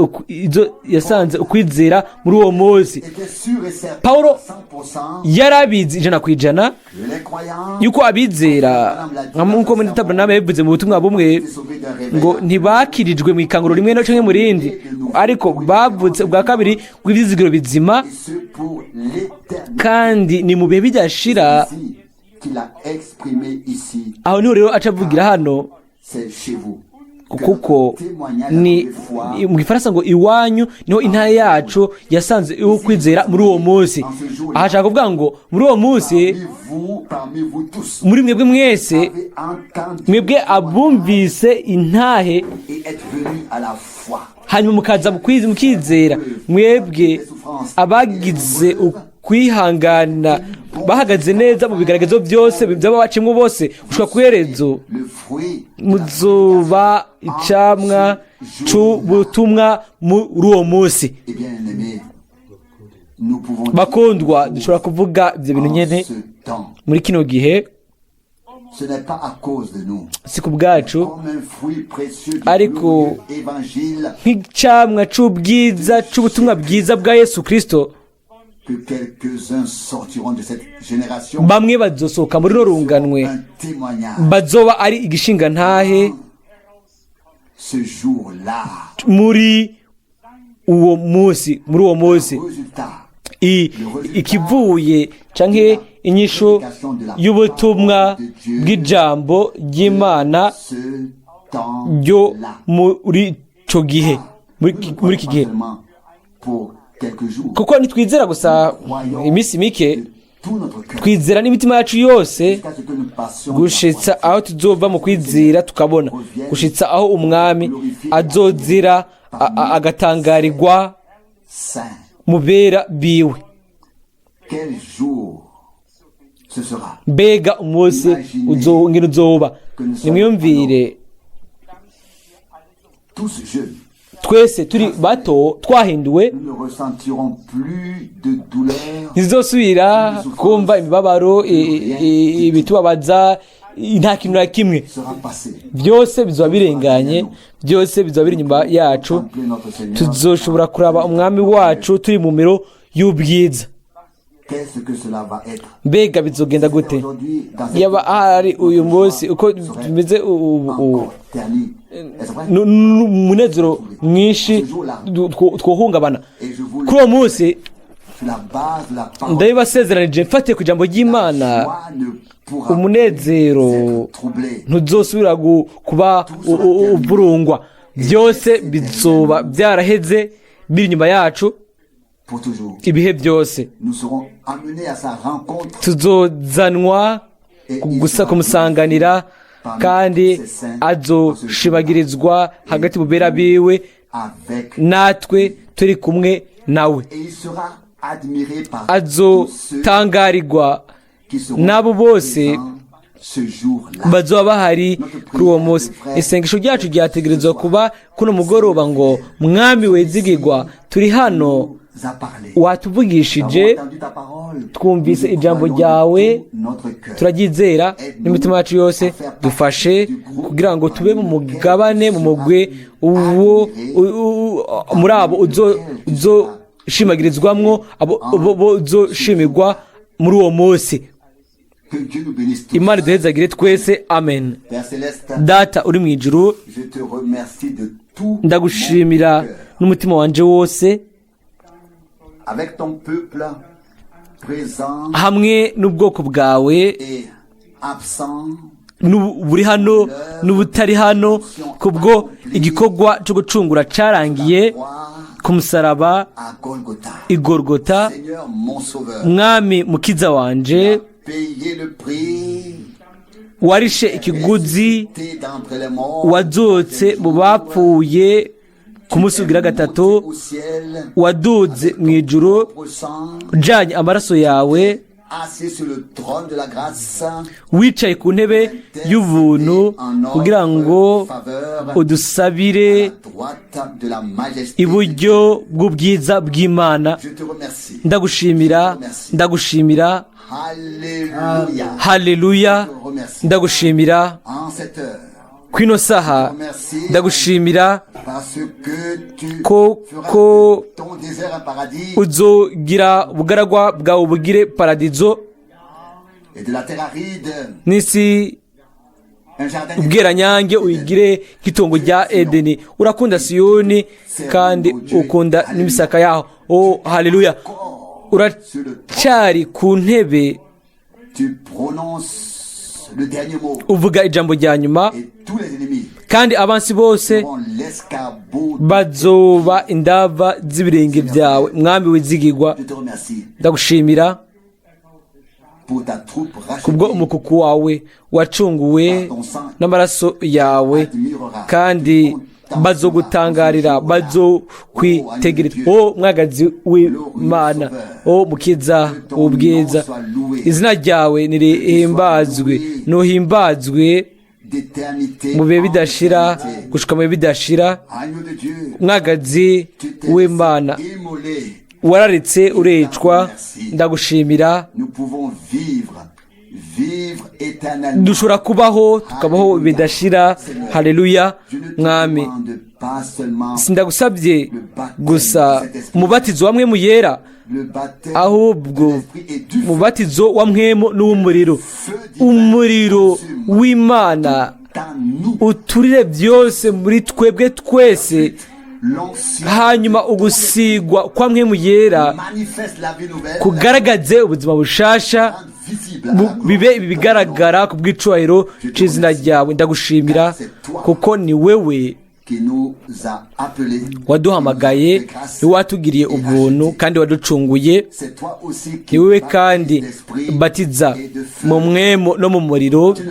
yasanze ukwizera muri uwo munsi. Était sûr et certain Paulo 100% yarabizi 100% que les croyants yuko abizera, nk'uko muri Tabernacle yabivuze mu butumwa bumwe, étaient sauvés d'un réveil. ngo ntibakirijwe mu ikanguro rimwe no canke mu rindi, ariko bavutse ubwa kabiri bw'ivyizigiro bizima, Et ce pour l'éternité. kandi ni mu bihe bidashira. Ici, qu'il a exprimé ici, Aho niho rero aca avugira hano, c'est chez vous. Que kuko notre témoignage a ni trouvé foi mu gifaransa ngo iwanyu niho intara yacu yasanze ukwizera muri uwo munsi. Aha ashaka kuvuga ngo muri uwo munsi, parmi vous, parmi vous tous, muri mwebwe mwese, avez entendu mwebwe abumvise intahe et êtes venus à la foi. hanyuma mukaza mukizera, mwebwe abagize ukwihangana, bahagaze neza mu bigaragazo byose by'abacimwo bose gushika ku iherezo, Le fruit de la muzoba icamwa c'ubutumwa muri uwo munsi. Et bien aimé, nous pouvons dire Bakundwa, dushobora kuvuga ibyo bintu en nyene ce temps, muri kino gihe. ce n'est pas à cause de nous, Si ku bwacu, comme un fruit précieux du ariko glorieux évangile nk'icamwa c'ubwiza c'ubutumwa bwiza bwa Yesu Kristo, que quelques-uns sortiront de cette génération bamwe bazosohoka muri runo runganwe, un témoignage bazoba ari igishingantahe ce jour-là. muri uwo munsi, muri uwo munsi. Résultat Ikivuye canke inyishu y'ubutumwa bw'ijambo ry'Imana ce ryo temps-là. muri ico gihe, muri iki gihe. Seulement pour quelques jours. Kuko ntitwizera gusa iminsi mike. Tout notre cœur. Twizera n'imitima yacu yose Jusqu'à ce que nous passions gushitsa aho tuzova mu kwizera tukabona, gushitsa aho umwami azozira agatangarirwa saint. mu bera biwe. Quel jour ce sera. Mbega umunsi ngene uzoba! Nimwiyumvire Tous jeunes, twese turi bato twahinduwe, nous ne ressentirons plus de douleur, ntizosubira kumva imibabaro, ibitubabaza, nta kintu na kimwe. Sera passé. Byose bizoba birenganye, byose bizoba biri inyuma yacu. Contempler notre Seigneur. Tuzoshobora kuraba umwami wacu turi mu miro y'ubwiza. Qu'est-ce que cela va être? Mbega bizogenda gute? Aujourd'hui, dans cette Yaba ahari uyu munsi uko tumeze ubu encore terni. Est-ce vrai? Umunezero mwinshi twohungabana Et je vous kuri uwo munsi. Sur la base de la parole, Ndabibasezeranije mfatiye ku ijambo ry'Imana, la joie ne pourra umunezero être troublée. ntuzosubira kuba uvurungwa. Byose bizoba byaraheze, biri inyuma yacu Pour toujours. ibihe byose. Nous serons amenés à sa rencontre Tuzozanwa gusa kumusanganira, kandi azoshibagirizwa hagati mu bera biwe, avec natwe turi kumwe nawe. Et il sera admiré par tous ceux Azotangarirwa qui seront n'abo bose présents ce jour-là. bazoba bahari kuri uwo munsi. Isengesho ryacu ryategerezwa kuba kuno mugoroba ngo: "Mwami wezigirwa, turi hano, Nous a parlé. watuvugishije, Nous avons entendu ta parole. twumvise Nous y ijambo croyons de ryawe, tout notre cœur. turaryizera n'imitima yacu yose. Dufashe kugira ngo tube mu mugabane, mu mugwi uwo muri abo uzoshimagirizwamwo, abo bo uzoshimirwa muri uwo munsi." Que Dieu nous bénisse tous. Imana iduhezagire twese, amen. Père Céleste, Data uri mu ijuru, je te remercie de tout ndagushimira mon cœur. n'umutima wanje wose. Avec ton peuple présent Hamwe n'ubwoko bwawe et absent, buri hano n'ubutari hano, kubwo igikorwa cyo gucungura carangiye croix ku musaraba à Golgotha. I Gorgota. Seigneur, mon sauveur, Mwami mukiza wanje, payez le prix, warishe ikiguzi, ressuscité d'entre les morts, wazutse mu bapfuye ku munsi ugira gatatu, monté au ciel, waduze mu ijuru propre sang, ujanye amaraso yawe, assis sur le trône de la grâce, wicaye ku ntebe y'ubuntu kugira ngo udusabire à la droite de la majesté. iburyo bw'ubwiza bw'Imana. Je te remercie. Ndagushimira, ndagushimira. Alléluia. Haleluya. Je te remercie. Ndagushimira En cette heure, kwino saha, ndagushimira parce que tu ko feras ko de ton désert un paradis uzogira ubugaragwa bwawe bugire paradizo, et de la terre aride n'isi un jardin. ubweranyange uyigire nk'itongo rya Edeni. Urakunda Siyoni kandi ukunda n'imisaka yaho. Oh, haleluya! Uracyari ku ntebe, Tu prononces le dernier mot uvuga ijambo rya nyuma, et tous les ennemis kandi abansi bose seront l'escabeau. bazoba indava z'ibirenge byawe. Mwami wizigirwa, Je te remercie ndagushimira pour ta troupe kubwo rachetée umukuku wawe wacunguwe n'amaraso yawe, kandi bazogutangarira, bazokwitegereza. O mwagazi w'Imana, o mukiza w'ubwiza, izina ryawe nirihimbazwe, nuhimbazwe d'éternité mu bihe en bidashira éternité. gushika mu bihe bidashira. Agneau de Dieu, Mwagazi tu t'es w'Imana, immolé. wararetse urecwa, ndagushimira. Nous pouvons vivre, vivre éternellement. Dushobora kubaho, tukabaho bidashira. Haleluya. Je ne te Mwami, demande pas seulement sindagusabye gusa umubatizo wa Mpwemu Yera, le baptême ahubwo de l'esprit et du feu. umubatizo wa Mpwemu n'uw'umuriro. Umuriro w'Imana En nous, uturire byose muri twebwe twese. L'onction Hanyuma ugusigwa kwa Mpwemu Yera manifeste la vie nouvelle, kugaragaze ubuzima bushasha, rende visible à la gloire bibe ibi bigaragara ku bw'icubahiro c'izina ryawe. Ndagushimira kuko ni wewe qui qui nous a appelés, Waduhamagaye, qui nous a fait grâce ni watugiriye et ubuntu rachetés. kandi waducunguye. C'est toi aussi qui Ni wowe baptises kandi d'esprit batiza et de feu. mu mwemo no mu muriro. Tu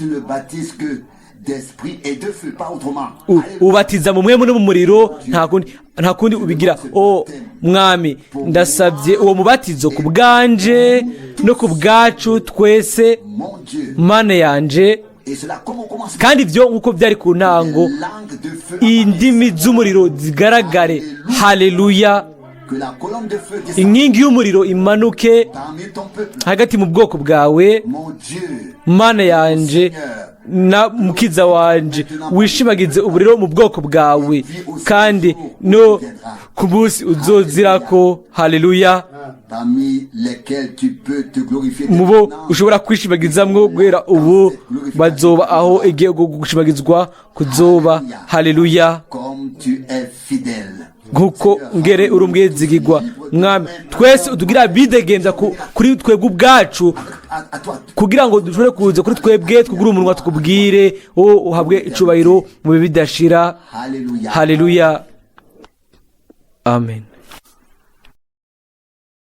ne baptises que d'esprit et de feu, pas autrement. Alléluia. Ubatiza mu mwemu no mu muriro, nta kundi, nta kundi ubigira. O Mwami, ndasabye uwo mubatizo ku bwanje no ku bwacu twese. Mon Dieu. Mana yanje. Et cela, comme au commencement, Kandi ibyo nk'uko byari ku ntango, les langues de feu indimi z'umuriro zigaragare. Haleluya. que la colonne de feu descende Inkingi y'umuriro imanuke parmi ton peuple. hagati mu bwoko bwawe. Mon Dieu, Mana yanje na Mukiza wanje, wishimagize uburiro mu bwoko bwawe kandi no ku munsi uzozirako. Haleluya. Parmi lesquels tu peux te glorifier Mu bo maintenant. ushobora kwishimagizamwo guhera ubu, bazoba aho igihe gushimagizwa kuzoba. Haleluya. Comme tu es fidèle. Nk'uko ngere uri umwizigigwa, Mwami, twese utugira bidegembya kuri twebwe ubwacu, À toi, kugira ngo dushobore kuza kuri twebwe twugure umunwa tukubwire wowe uhabwe icubahiro mu bihe bidashira. Alléluia. Haleluya, amen.